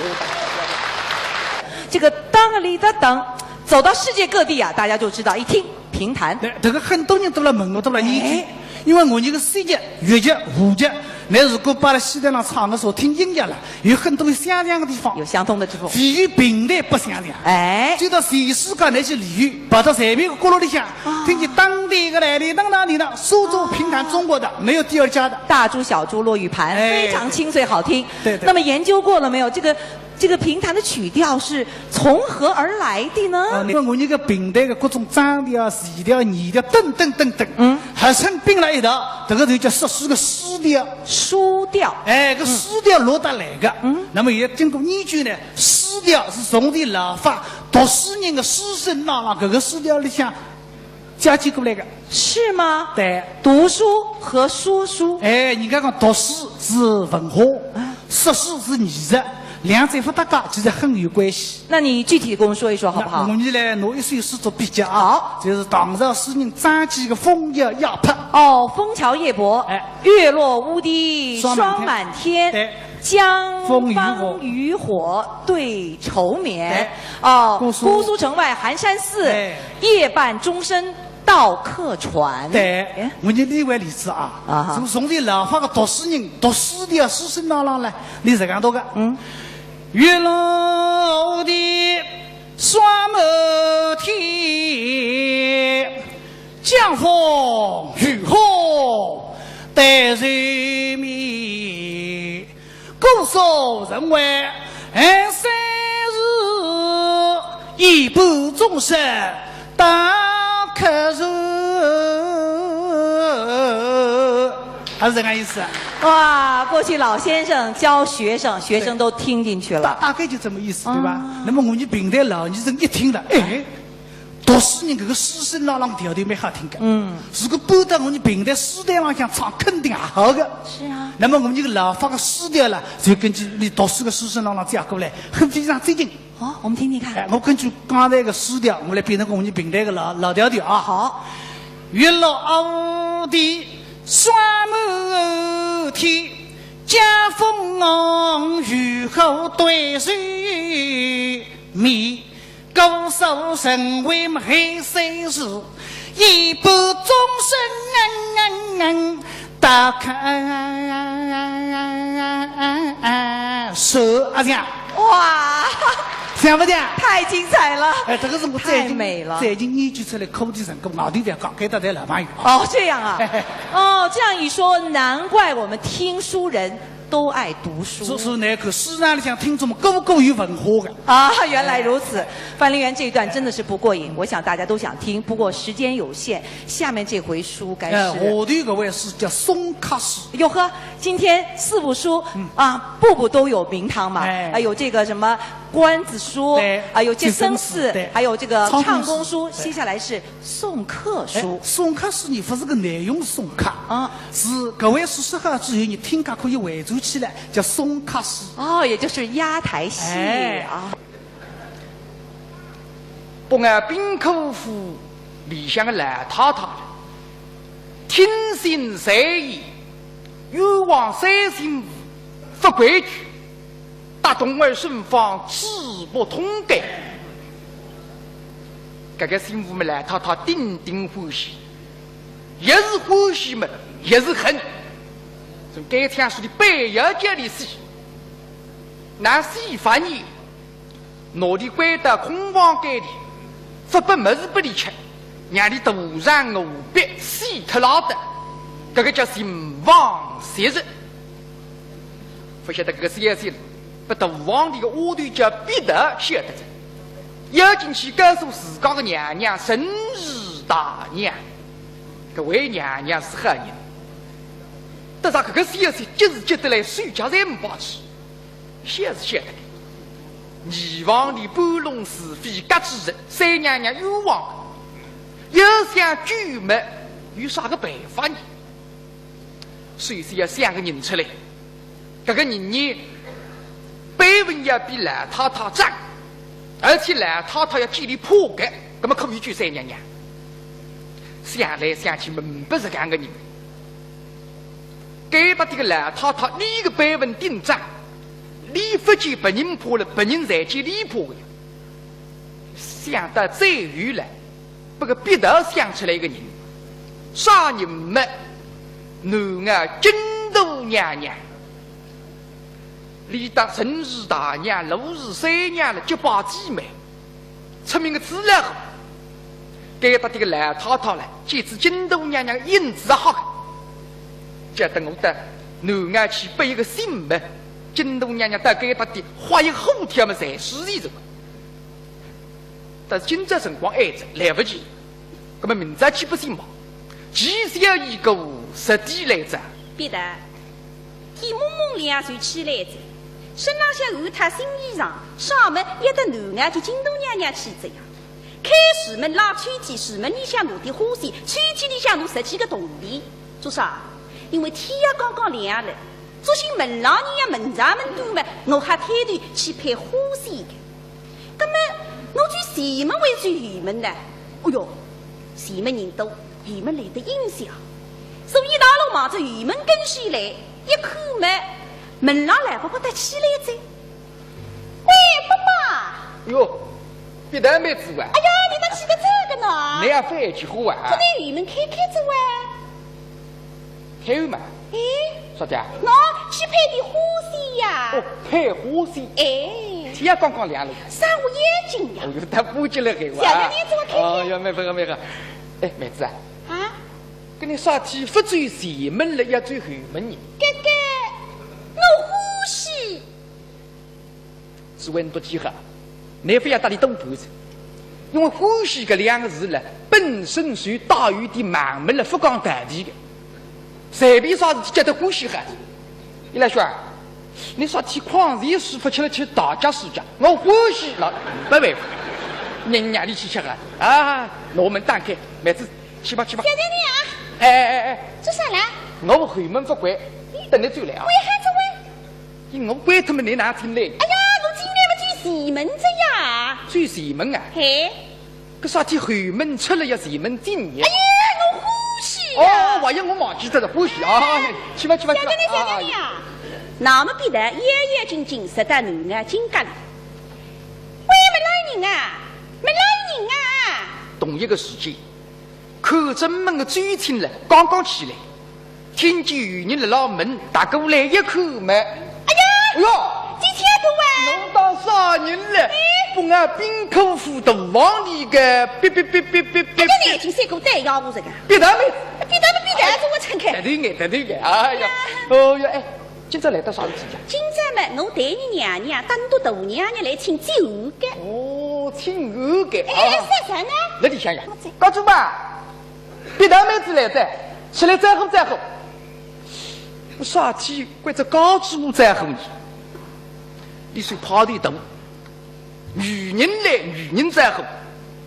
这个当里的当，走到世界各地啊，大家就知道，一听 评弹。对，这个很多人都来问我，都来研究，哎。因为我那个西剧、越剧、胡剧，那如果摆了戏台上唱个时候听音乐了，有很多相像的地方，有相通的地方。唯有评弹不相像。哎。就到全世界那些旅游，跑到随便个角落里向，啊。听见当地个来的，当当地的，苏州评弹中国的，没有第二家的。大珠小珠落玉盘，哎。非常清脆好听。对，对。那么研究过了没有？这个 这个评弹的曲调是从何而来的呢？啊，因为我那个评弹个各种张调、词调、语调等等等等，嗯。合成并了一道，这个就叫说书个书调。书调。哎，个书调落得来个。嗯。那么也经过研究呢，书调是从前老法读书人个书生浪浪，搿个书调里向 借鉴过来个。是吗？对。读书和说书。哎，人家讲读书是文化，啊。说书是艺术，两者勿搭界，其实很有关系。那你具体跟我说一说好不好？那我们来拿一首书做比较啊。好。就是唐朝诗人张继个《枫桥夜泊》。哦，《枫桥夜泊》。哎。“月落乌啼霜满天，霜满天。对。江枫渔火对愁眠。”对。哦，姑苏。“姑苏城外寒山寺，哎。夜半钟声 到客船。”对，哎。我给你例外例子啊，啊哈。从，从前老法个读书人，读书的啊，书生浪浪来，你是讲到个，嗯。“月落乌啼霜满天，江枫渔火对愁眠。 姑苏城外寒山寺，夜半钟声到客船。”还是这个意思啊？哇，过去老先生教学生，学生都听进去了。大，大概就这么意思，对吧？啊。那么我们评弹老艺人一听了，哎， 读书人搿个书生浪浪调调蛮好听个。嗯。如果搬到我们评弹书台浪向唱，肯定也好个。是啊。那么我们这个老法个书调了，就根据你读书个书生浪浪借过来，很非常接近。哦，我们听听看。哎，我根据刚才个书调，我来变成我们评弹个老，老调调啊。好。“月落乌的双目天，江枫黄雨后对谁眠？姑苏城外黑谁是？一半终身打开手。阿姐，哇，像不像？太精彩了！哎，这个是我最近太美了最近研究出来口头上跟外头覅讲，给大家老朋友啊。哦，这样啊嘿嘿。哦，这样一说，难怪我们听书人都爱读书。所以说呢，看书场里向听众们个个有文化的。啊，原来如此。范林园这一段真的是不过瘾，我想大家都想听，不过时间有限，下面这回书该哎，是。下头搿回书叫送客书。哟呵，今天四部书、啊，部部都有名堂嘛，哎啊，有这个什么官子书，对啊，有接生接生词对还有这个唱唱功书，功书对接下来是送客书哎。送客书，你勿是个内容送客啊，是搿回书说好之后，你听客可以回转起来，叫送客书。哦，也就是压台戏哎啊。北岸兵科府里向个老太太，听信谗言，冤枉三省府勿规矩，搭东二省方主仆通奸。搿个省府么，老太太顶顶欢喜，也是欢喜么，也是恨。从该枪手里背后叫伊死，哪死法呢？ 拿伊关到空房间里，勿拨物事拨伊吃，让伊肚肠饿逼死脱了的，搿个叫秦王昔日。勿晓得搿个消息，拨大皇帝个丫头叫毕德晓得着，要紧去告诉自家个娘娘陈氏大娘。搿位娘娘是好人，得着搿个消息，急是急得来手脚侪没摆去。 晓是晓得个，二房里搬弄是非甲之人，三娘娘冤枉，要想救么，有啥个办法呢？首先要想个人出来，搿个人呢，辈分要比老太太长，而且老太太要见伊怕个，葛么可以救三娘娘。想来想去，没不是搿样个人。 该搭点个老太太，伊个辈分顶长，伊勿见别人怕了，别人才见伊怕个呀。想到最后来，拨个毕德想出来一个人，啥人么？南濠金都娘娘。伊搭陈氏大娘、罗氏三娘了结拜姊妹， 出名个资料好。该搭点个老太太了，见仔金都娘娘印子好个，叫等我到南濠去拨一个信么，金都娘娘到该搭点花一火天么，侪是伊个。但是今朝辰光晏着，来勿及，葛么明朝去拨信吧。其实要一个实地来着。毕德，天蒙蒙亮就起来着，身浪向换脱新衣裳，啥么要到南濠去金都娘娘去着呀。开前门拉抽屉，前门里向拿点花线，抽屉里向拿十几个铜钿。做啥？因为天也刚刚亮了，作兴门浪人也门上门端么，我还推头去配花线个。 葛么，我走前门还是走后门呢？哦哟，前门人多，后门来得阴些啊。所以大家望着后门跟前来，一看么，门浪老伯伯搭起来哉。喂，伯伯！哟，别的妹子啊，哎呀，你哪去个这个呢？你也翻一句话啊可？能后门开开着喂。开后门？哎，啥的啊？喏，去配点花线呀。哦，配花线。哎，天也刚刚亮了。啥我眼睛呀？哦哟，他不急了，给我啊。小姐，你怎么看看哦哟，没法没法。哎，妹子啊，啊，跟你啥体不走前门了，要走后门呢？哥哥，我欢喜。是问到几好，你非要搭伊动盘子，因为欢喜搿两个字了，本身就带有点盲目了，不讲道理的。随便啥事体叫得欢喜好。伊拉说啊，你啥体矿泉水不吃了吃大家暑假，我欢喜了，不办法，人家里去吃啊，啊，那我们打开，妹子，去吧去吧小。姐你啊，哎哎哎哎，做啥啦？我后门不关，等你走来啊为。啥子喂？我关他们你哪听来？哎呀，我进来么走前门子呀。走前门啊？嘿，搿啥体后门出来要前门进呀哎？呀，我欢喜。哦，还有我忘记脱了，不好意思啊，去吧去吧去吧。晓得了，晓得了呀。那么彼得要要紧紧走到囡儿进家里。喂，门来人啊，门来人啊！同一个时间，看正门的周青来刚刚起来，听见有人辣辣问，踏过来一看嘛，哎呀，哎哟，几千多啊！侬当啥人了？哎，不俺兵科府大房里个，别别别别别别，哎呀，眼睛三个带腰部这个。别大妹，别大妹，别大妹，我撑开。得罪眼，得罪眼，哎呀，哦哟，哎，今朝来到啥事体呀？今朝嘛，我代你娘娘，搭侬大娘娘来请酒个。哦，请酒个，哎，哎，啊，啥啥呢？那里向呀，我在。告诉吧，别大妹子来哉，出来招呼招呼。啥体关照告诉我招呼呢？你是派头大。 女人来女人招呼，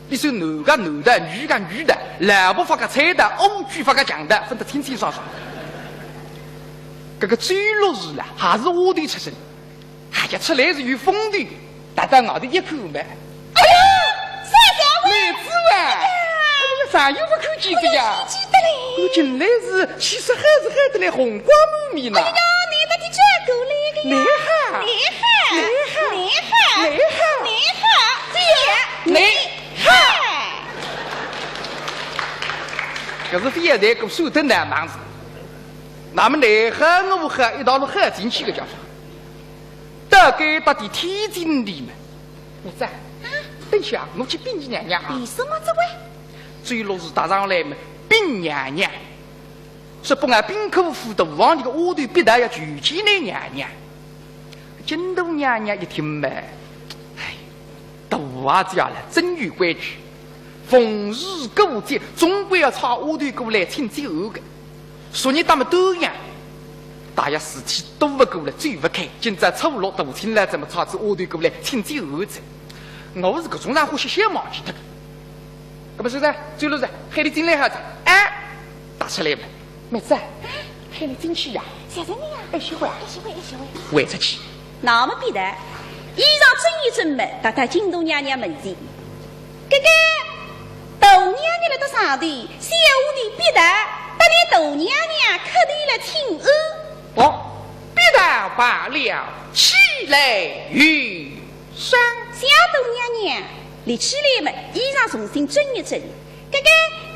你说男个男个，女个女个，老婆发个菜单，五句发个强的，分得清清爽爽。搿个周六日了，还是丫头出身，哎呀，出来是有风头，踏到外头一看嘛，哎呀，啥啥喂？妹子啊，哎呀，哎呀，啥又勿看见个呀？哎呀，记得嘞。我进来是气色好是好得来，红光满面呐。哎呀，你到底转过来个呀？你好，你好，你好，你好，你好，你好，姐，你好。搿是非要谈个手段难忙事。那么你和我和一道路喝进去个叫法，大概到底天经地义嘛。妹子啊，等歇啊，我去禀你娘娘啊。为什么这位？周六日踏上来嘛，禀娘娘。 说不俺兵科府大房里个丫头必大要求见你娘娘。金大娘娘一听嘛，哎，大儿子呀了，真有规矩，逢时过节总归要差丫头过来请酒个。昨日他们都一样，大家事体都勿过了，走勿开，今朝初六大清了，怎么差仔丫头过来请酒个？我是搿种人欢喜先忘记脱个。 搿么现在，周六日，喊你进来哈子，哎，踏出来嘛，妹子，喊你进去呀。谢谢你呀。哎，歇会啊。哎，歇会，哎，歇会。回出去。那么必大，衣裳整一整嘛，踏到金大娘娘门前。哥哥，大娘娘辣到上头，小丫头必大，搭你大娘娘磕头了请安。哦，必大罢了，起来有 上。小大娘娘，立起来嘛，衣裳重新整一整。搿个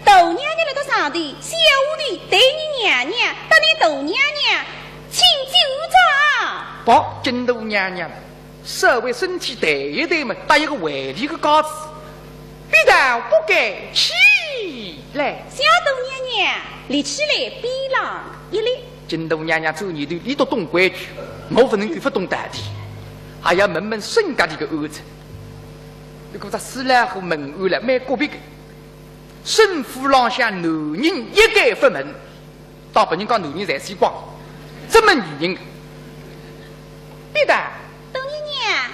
大娘娘辣到上头，小丫头对你娘娘，搭你大娘娘请酒哉。不，金大娘娘，稍微身体抬一抬嘛，搭一个回礼个架子，必大不敢起来。小大娘娘，立起来，边浪一立。 金大娘娘做人头，俚笃懂规矩，我勿能够勿懂道理，还要问问沈家里个儿子。如果在死老虎门后了，蛮个别个，沈府浪向男人一概勿问，当别人家男人侪死光，只问女人个。必大， 大娘娘，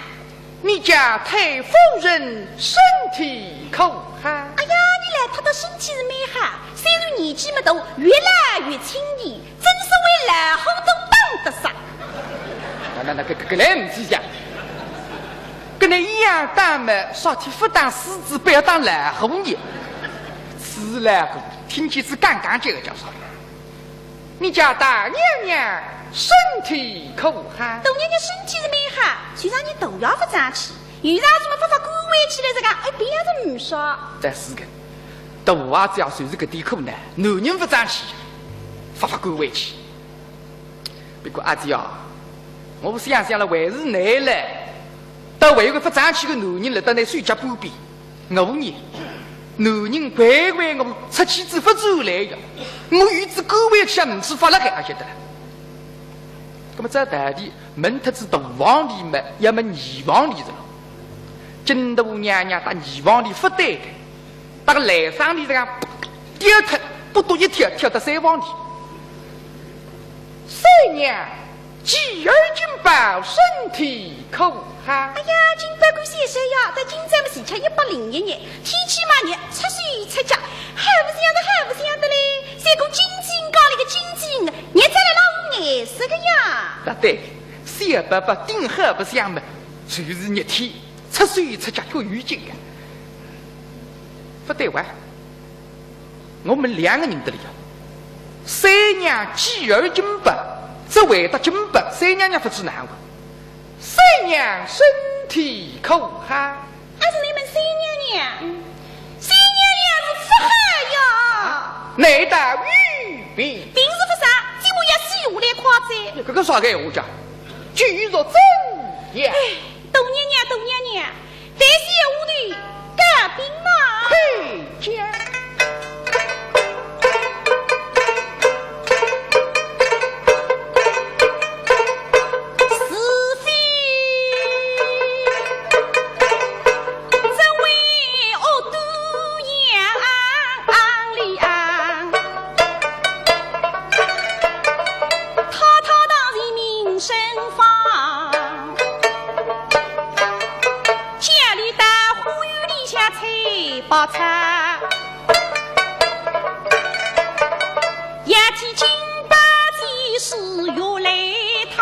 你家太夫人身体可好？哎呀，伊老太太身体是蛮好，虽然年纪蛮大，越来越清气，真所谓老虎都打得煞。那那那，搿搿搿来勿是呀？跟你一样打么，啥体勿打狮子，不要打老虎呢？是老虎，听见是刚刚这个叫啥？ 你家大娘娘身体可好？大娘娘身体是蛮好，虽然年纪大也勿争气，有啥事么发发干胃起来，这个哎，别人勿说。但是个，大儿子要受着搿点苦呢，男人勿争气，发发干胃气。不过阿姐啊，我想想了，还是难了，到还有个勿争气个男人了，到㑚手脚半边。 我呢，男人乖乖我出去子勿转来呀，我有子干胃气啊，勿是发了海啊，晓得了。那么这道理，问脱子大房里么，要么二房里了。金大娘娘搭二房里勿对个，搭个来生里这样，跌脱，不多一跳，跳到三房里。三娘， 继儿金宝身体可好？哎呀，金宝官先生呀，到今朝么是吃一百零一日，天气嘛热，出手出脚，好勿相得，好勿相得嘞。像个金金家里个金金，热得来老颜色个呀。那对，小宝宝顶好勿相么，就是热天，出手出脚可有劲个。勿对哇，我们两个人得了呀。三娘继而金宝，只回答金宝，三娘娘勿知难为。三娘身体可好？阿是你们三娘娘？三娘娘是勿好呀。难道有病？病是勿啥，只不过要死下来快哉。搿个啥个闲话讲？据说怎样？哎，大娘娘，大娘娘， 待小丫头告禀呐。嘿，讲。是非这位恶毒样里啊，太太当时名声放。 家里到花园里向采百草，要提金宝祭祀药来汤。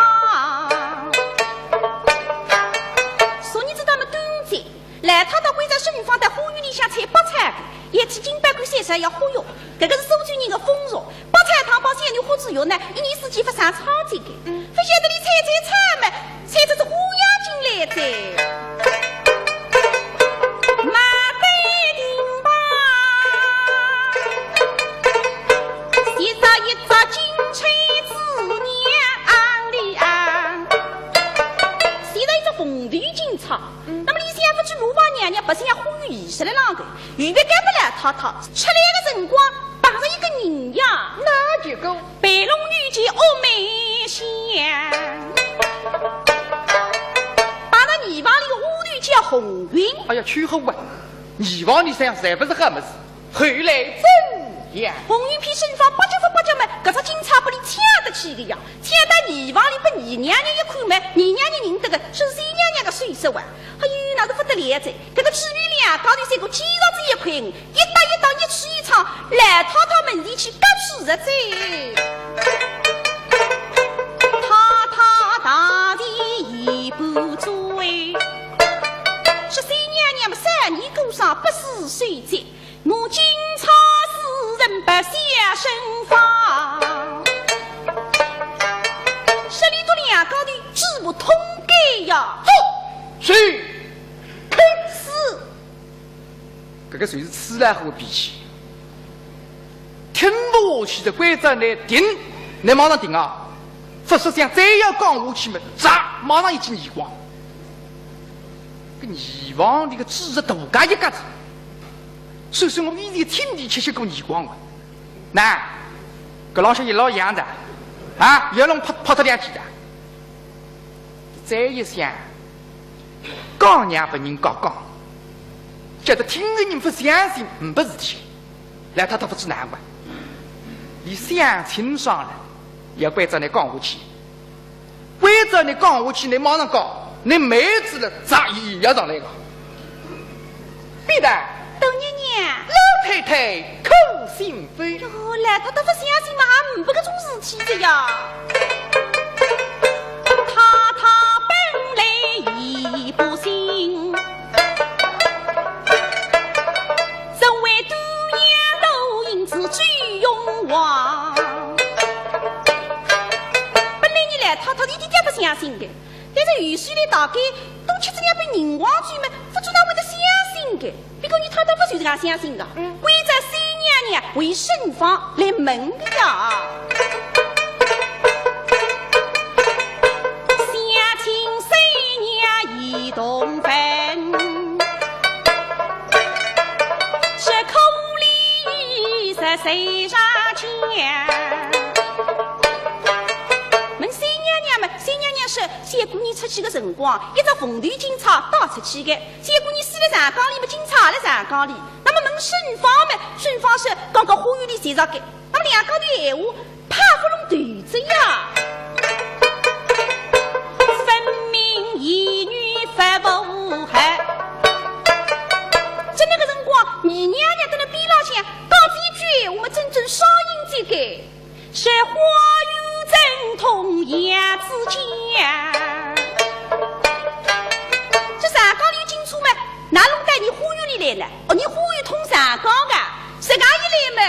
昨日子他们端午节，老太太关照沈芳到花园里向采百草个，要提金宝罐三十要化药。搿个是苏州人个风俗，百草汤帮小囡化仔药呢，一年四季勿生草症个。嗯。勿晓得伊采采草嘛， 采出只花样进来哉。买对定吧，写着一只金钗子娘里啊，写着一只凤头金钗。那么里向勿知罗房娘娘白相花园仪式了啷个，预备交拨老太太，出来个辰光碰着一个人呀。哪一个？ 白龙女婿恶眉香，摆辣二房里个丫头叫红云。哎呀，去火啊！二房里向侪勿是好物事，后来怎样？红云骗沈芳八九勿八九嘛，搿只金钗拨伊抢得去个呀，抢到二房里拨二娘娘一看嘛，二娘娘认得个，是三娘娘个手色哇。哎哟，那是勿得了哉，搿个姊妹两家头像个奸商子一块， 一搭一档，一气一场，来太太门前去告诉实哉。太太大礼已不追，说三娘娘么三年过上不思守节，我今朝是人不下身房，说俚笃两家头嘴巴痛该呀。走，是，开始。 搿个就是痴老虎个脾气。听勿下去的关照倷停，倷马上停啊！勿说想再要讲下去么，嚓，马上一记耳光。搿耳房里个嘴是大家一家子，所以说我以前亲眼吃吃过耳光个。喏，搿浪向也老痒的，啊，也弄拍拍脱两记的。 再一想，讲也勿能讲讲，叫得听个人勿相信，呒不事体。来，太太勿知难为，俚想清爽了，也关照倷讲下去。关照倷讲下去，倷马上讲，倷妹子了，咋也要上来个。 便当。大娘娘。老太太可信否？哟，老太太勿相信嘛，也呒不搿种事体的呀。太太本来也不信，怎会多言多行之周永王？本来伲老太太一点点勿相信的， 但是有时呢，大概多吃仔两杯银黄酒嘛，勿知哪会得相信个。不过伲太太勿是搿样相信个，嗯。关照三娘娘为沈芳来问个呀。想请三娘一同问，是可怜是谁人家？问三娘娘嘛，三娘娘说 小姑娘出去的辰光，一只凤头金钗带出去的。小姑娘死了长江里嘛，金钗也辣长江里。那么问沈芳嘛，沈芳说刚刚花园里寻着的。那么两家头闲话，怕勿拢头子呀。分明一女勿符合。在那个辰光，二娘娘在那边浪向讲仔一句闲话嘛，真正伤心这个。 是花园正统杨子江。这长江里进出嘛，哪弄到伲花园里来了？哦，伲花园通长江的，自家一来嘛，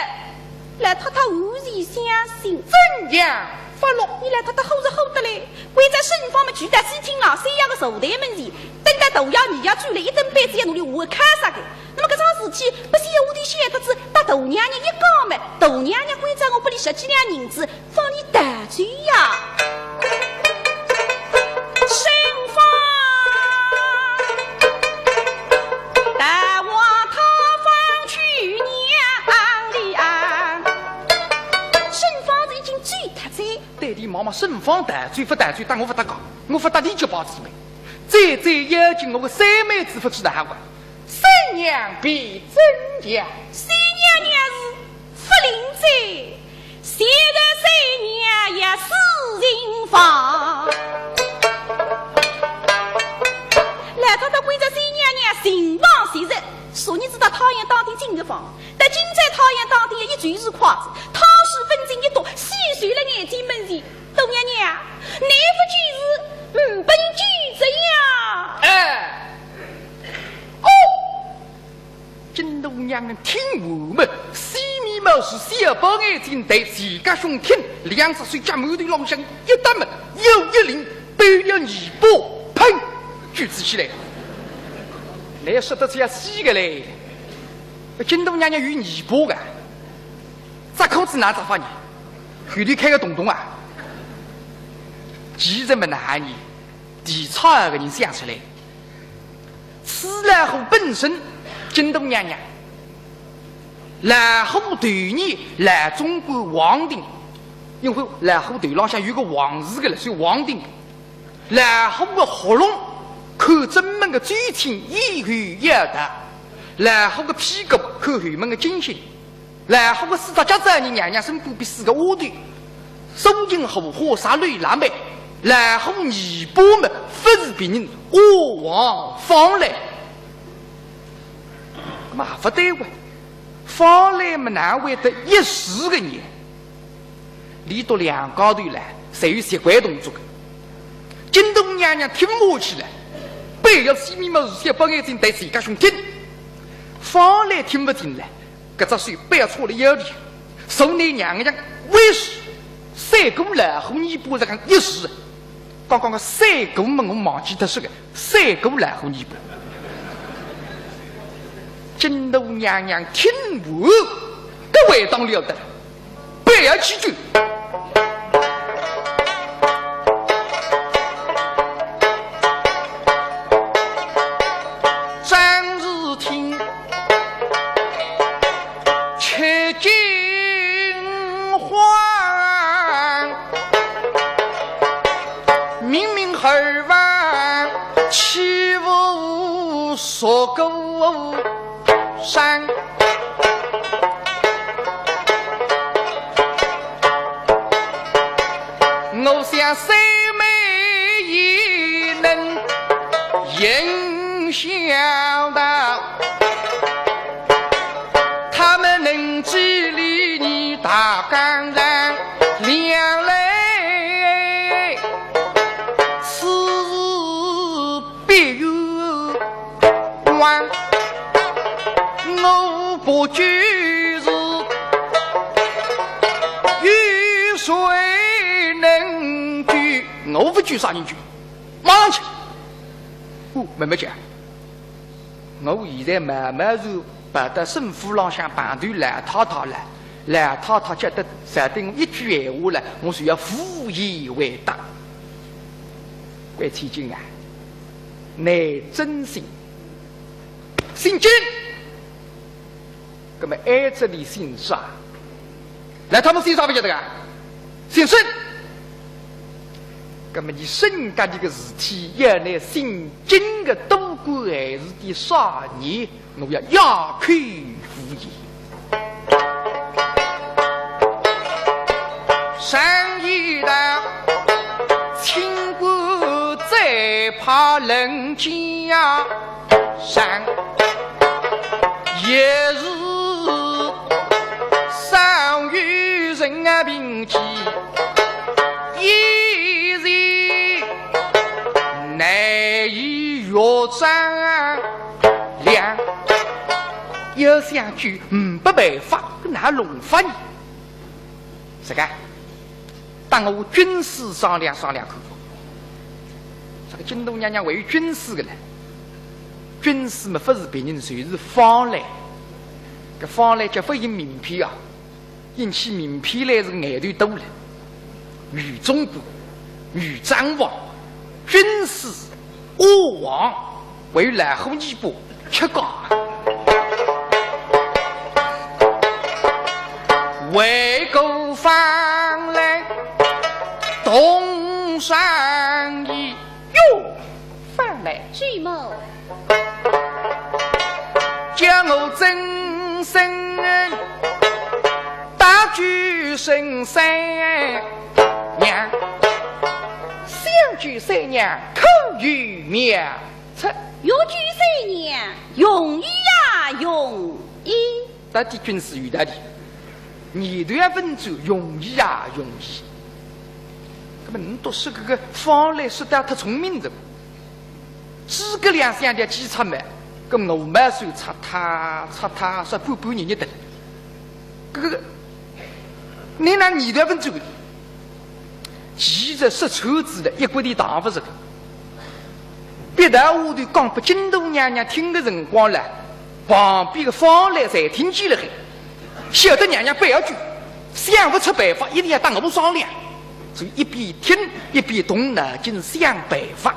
老太太无事相信。怎样发落？伊拉太太好是好得嘞，关照沈芳么就到西厅了，三爷个坐台门前，等到大爷二爷转来，一顿板子要拿伊下敲杀个。那么搿桩事体，不是我的小侄子搭大娘娘一讲么，大娘娘关照我拨伊十几两银子，放伊逃走呀。沈芳，大王他方去娘里啊。沈芳是已经醉脱哉。对伊望望沈芳逃走勿逃走，搭我勿搭界，我勿搭伊结拜姊妹。最最要紧，我个三妹子勿知道啊。三娘被怎样？三娘娘是勿灵哉，前头三娘也死人亡。老太太关照三娘娘情房息日，昨日子到太阳当头进个房，到今朝太阳当头也就是快哉，汤水勿进一滴，死守了眼睛门前。 大娘娘，你勿见是，嗯，拨人救着呀。哎，哦，金大娘娘听完么，西面么是小宝眼睛对自家胸挺，两只手架馒头浪向一搭么，又一拎，背了泥巴，砰，举起起来。倷说得出要死个嘞，金大娘娘有泥巴个，扎裤子哪扎法呢？ 后头开个洞洞啊。其实么哪呢，提出搿个人想出来，此老虎本身，金大娘娘，老虎头呢，老总管王定，因为老虎头浪向有个王字个了，所以王定。 老虎个喉咙，看正门个周青咽喉要道，老虎个屁股，看后门个金星，老虎个四只脚爪呢，娘娘身边四个窝头，松紧虎虎杀绿辣妹，老虎尾巴么，勿是别人，阿王方来。嘛勿对哇，方来么哪会得一时个呢？ 俚笃两家头来，侪有习惯动作个。金大娘娘听勿下去了，板要西面么是小宝眼睛对自家胸挺，方来听勿进了，搿只手板要插了腰里，手拿娘娘威势，三个老虎尾巴实梗一竖，刚刚个三个么我忘记脱说个， 三个老虎尾巴。金大娘娘听完，搿还当了得，板要起去。张氏听，吃惊慌。 明明二房欺负说个山，我想三妹也能应想到。 他们能治理你大江山，两来此事必有关。我不救是有谁能救？我不救啥人救？马上去。哦，慢慢讲。 我现在慢慢是跑到沈府浪向碰头老太太了，老太太叫得晓得我一句闲话了，我就要无言回答。关千金啊，倷真姓，姓金，葛么哀子俚姓啥？ 老太太姓啥勿晓得啊？姓沈。葛么你沈家里个事体，要拿姓金个多管闲事点啥呢？我要哑口无言。上一道清官再怕人家。 上也是少有人啊，凭借一人难以越丈量。要想救，呒不办法，哪弄法呢？这个，搭我军师商量商量看。这个金大娘娘为军师的呢，军师嘛，不是别人，就是方腊。搿方腊叫不印名片啊，印起名片来是眼头大了。女中官，女账房，军师， 阿房，还有老虎尾巴吃cá。为国方腊同商议。哟，方腊，主母。叫我曾生，大举三娘。小举三娘可有妙 策。欲举三娘，容易啊，容易。到底军师有道理，念头也勿转，容易啊，容易。那么你都说搿个方腊说得太聪明了，诸葛亮想点计策嘛，搿鹅毛扇拆脱，拆脱，说半半日日的。搿个，你哪念头勿转？ 其实说穿仔了，一骨头打勿着个。别的丫头讲拨金大娘娘听的辰光了，旁边的方腊侪听见了嘿，晓得娘娘不要紧，想勿出办法，一定要搭我商量。所以一边听，一边动脑筋想办法。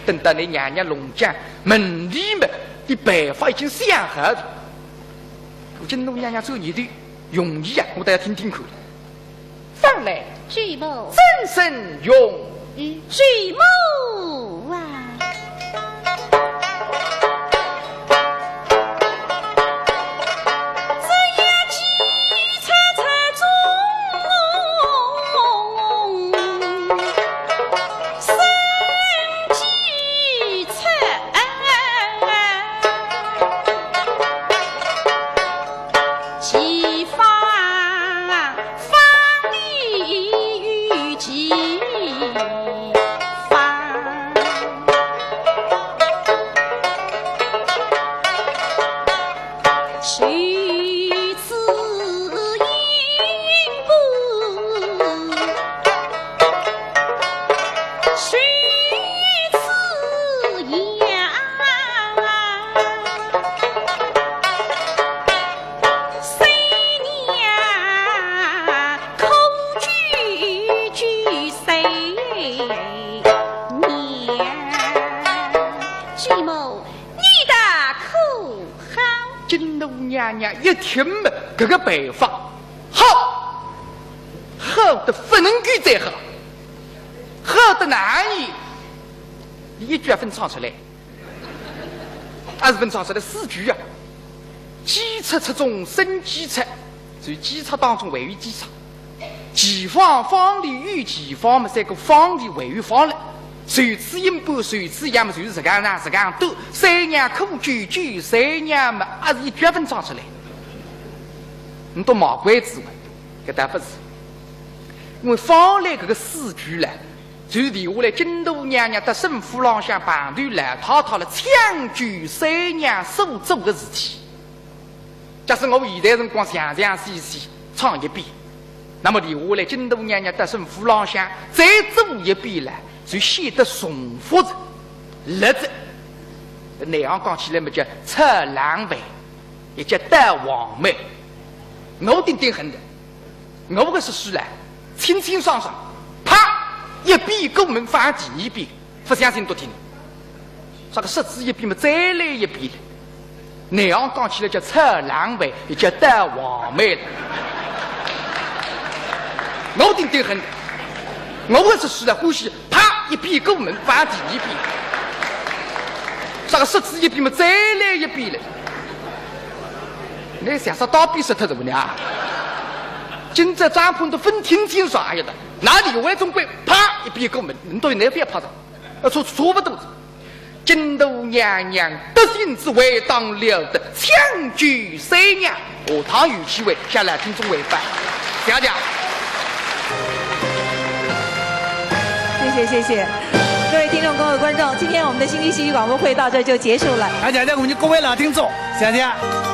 等到那娘娘弄僵，问俚么，俚办法已经想好了。金大娘娘转念头，容易啊，我倒要听听看。 方腊，主母。曾生容易。主母啊。只要计策出中，生计策。 其方，方的有其方。谁知因果，谁知 金大娘娘一听么，搿个办法好，好得不能够再好，好得哪里？一句也勿唱出来。 还是勿唱出来四句啊。计策出中生计策，所以计策当中还有计策。其方，方里有其方么，三个方里还有方了。谁知因果，谁知样么，就是实梗呢，实梗多。三娘可救，救三娘么，还是一句勿唱出来。你都卖关子嘛，搿倒勿是。因为方来搿个四句了， 就是留下来金大娘娘搭沈府浪向碰头老太太了抢救三娘所做的事体。假使我现在辰光详详细细唱一遍，那么留下来金大娘娘搭沈府浪向再做一遍了，就显得重复了。例子，内行讲起来么叫炒冷饭，也叫倒黄梅。我顶顶恨的， 我个说书嘞，清清爽爽，啪，一遍过门放第二遍，勿相信都听。啥个说仔一遍么，再来一遍了。内行讲起来叫炒冷饭，也叫倒黄梅了。我顶顶恨，我个说书嘞，欢喜啪，一遍过门放第二遍。啥个说仔一遍么，再来一遍了。 那像啥大比说脱什么呢？今朝张坤都分听清爽呀的，哪里外总归啪一遍过门，你都有那边拍着，呃，差差不多。金大娘娘得胜之为当了得，抢救三娘，下趟有机会向来听众汇报。谢谢。谢谢，谢谢。各位听众，各位观众，今天我们的新剧喜剧广播会到这儿就结束了。谢谢，谢谢各位老听众，谢谢。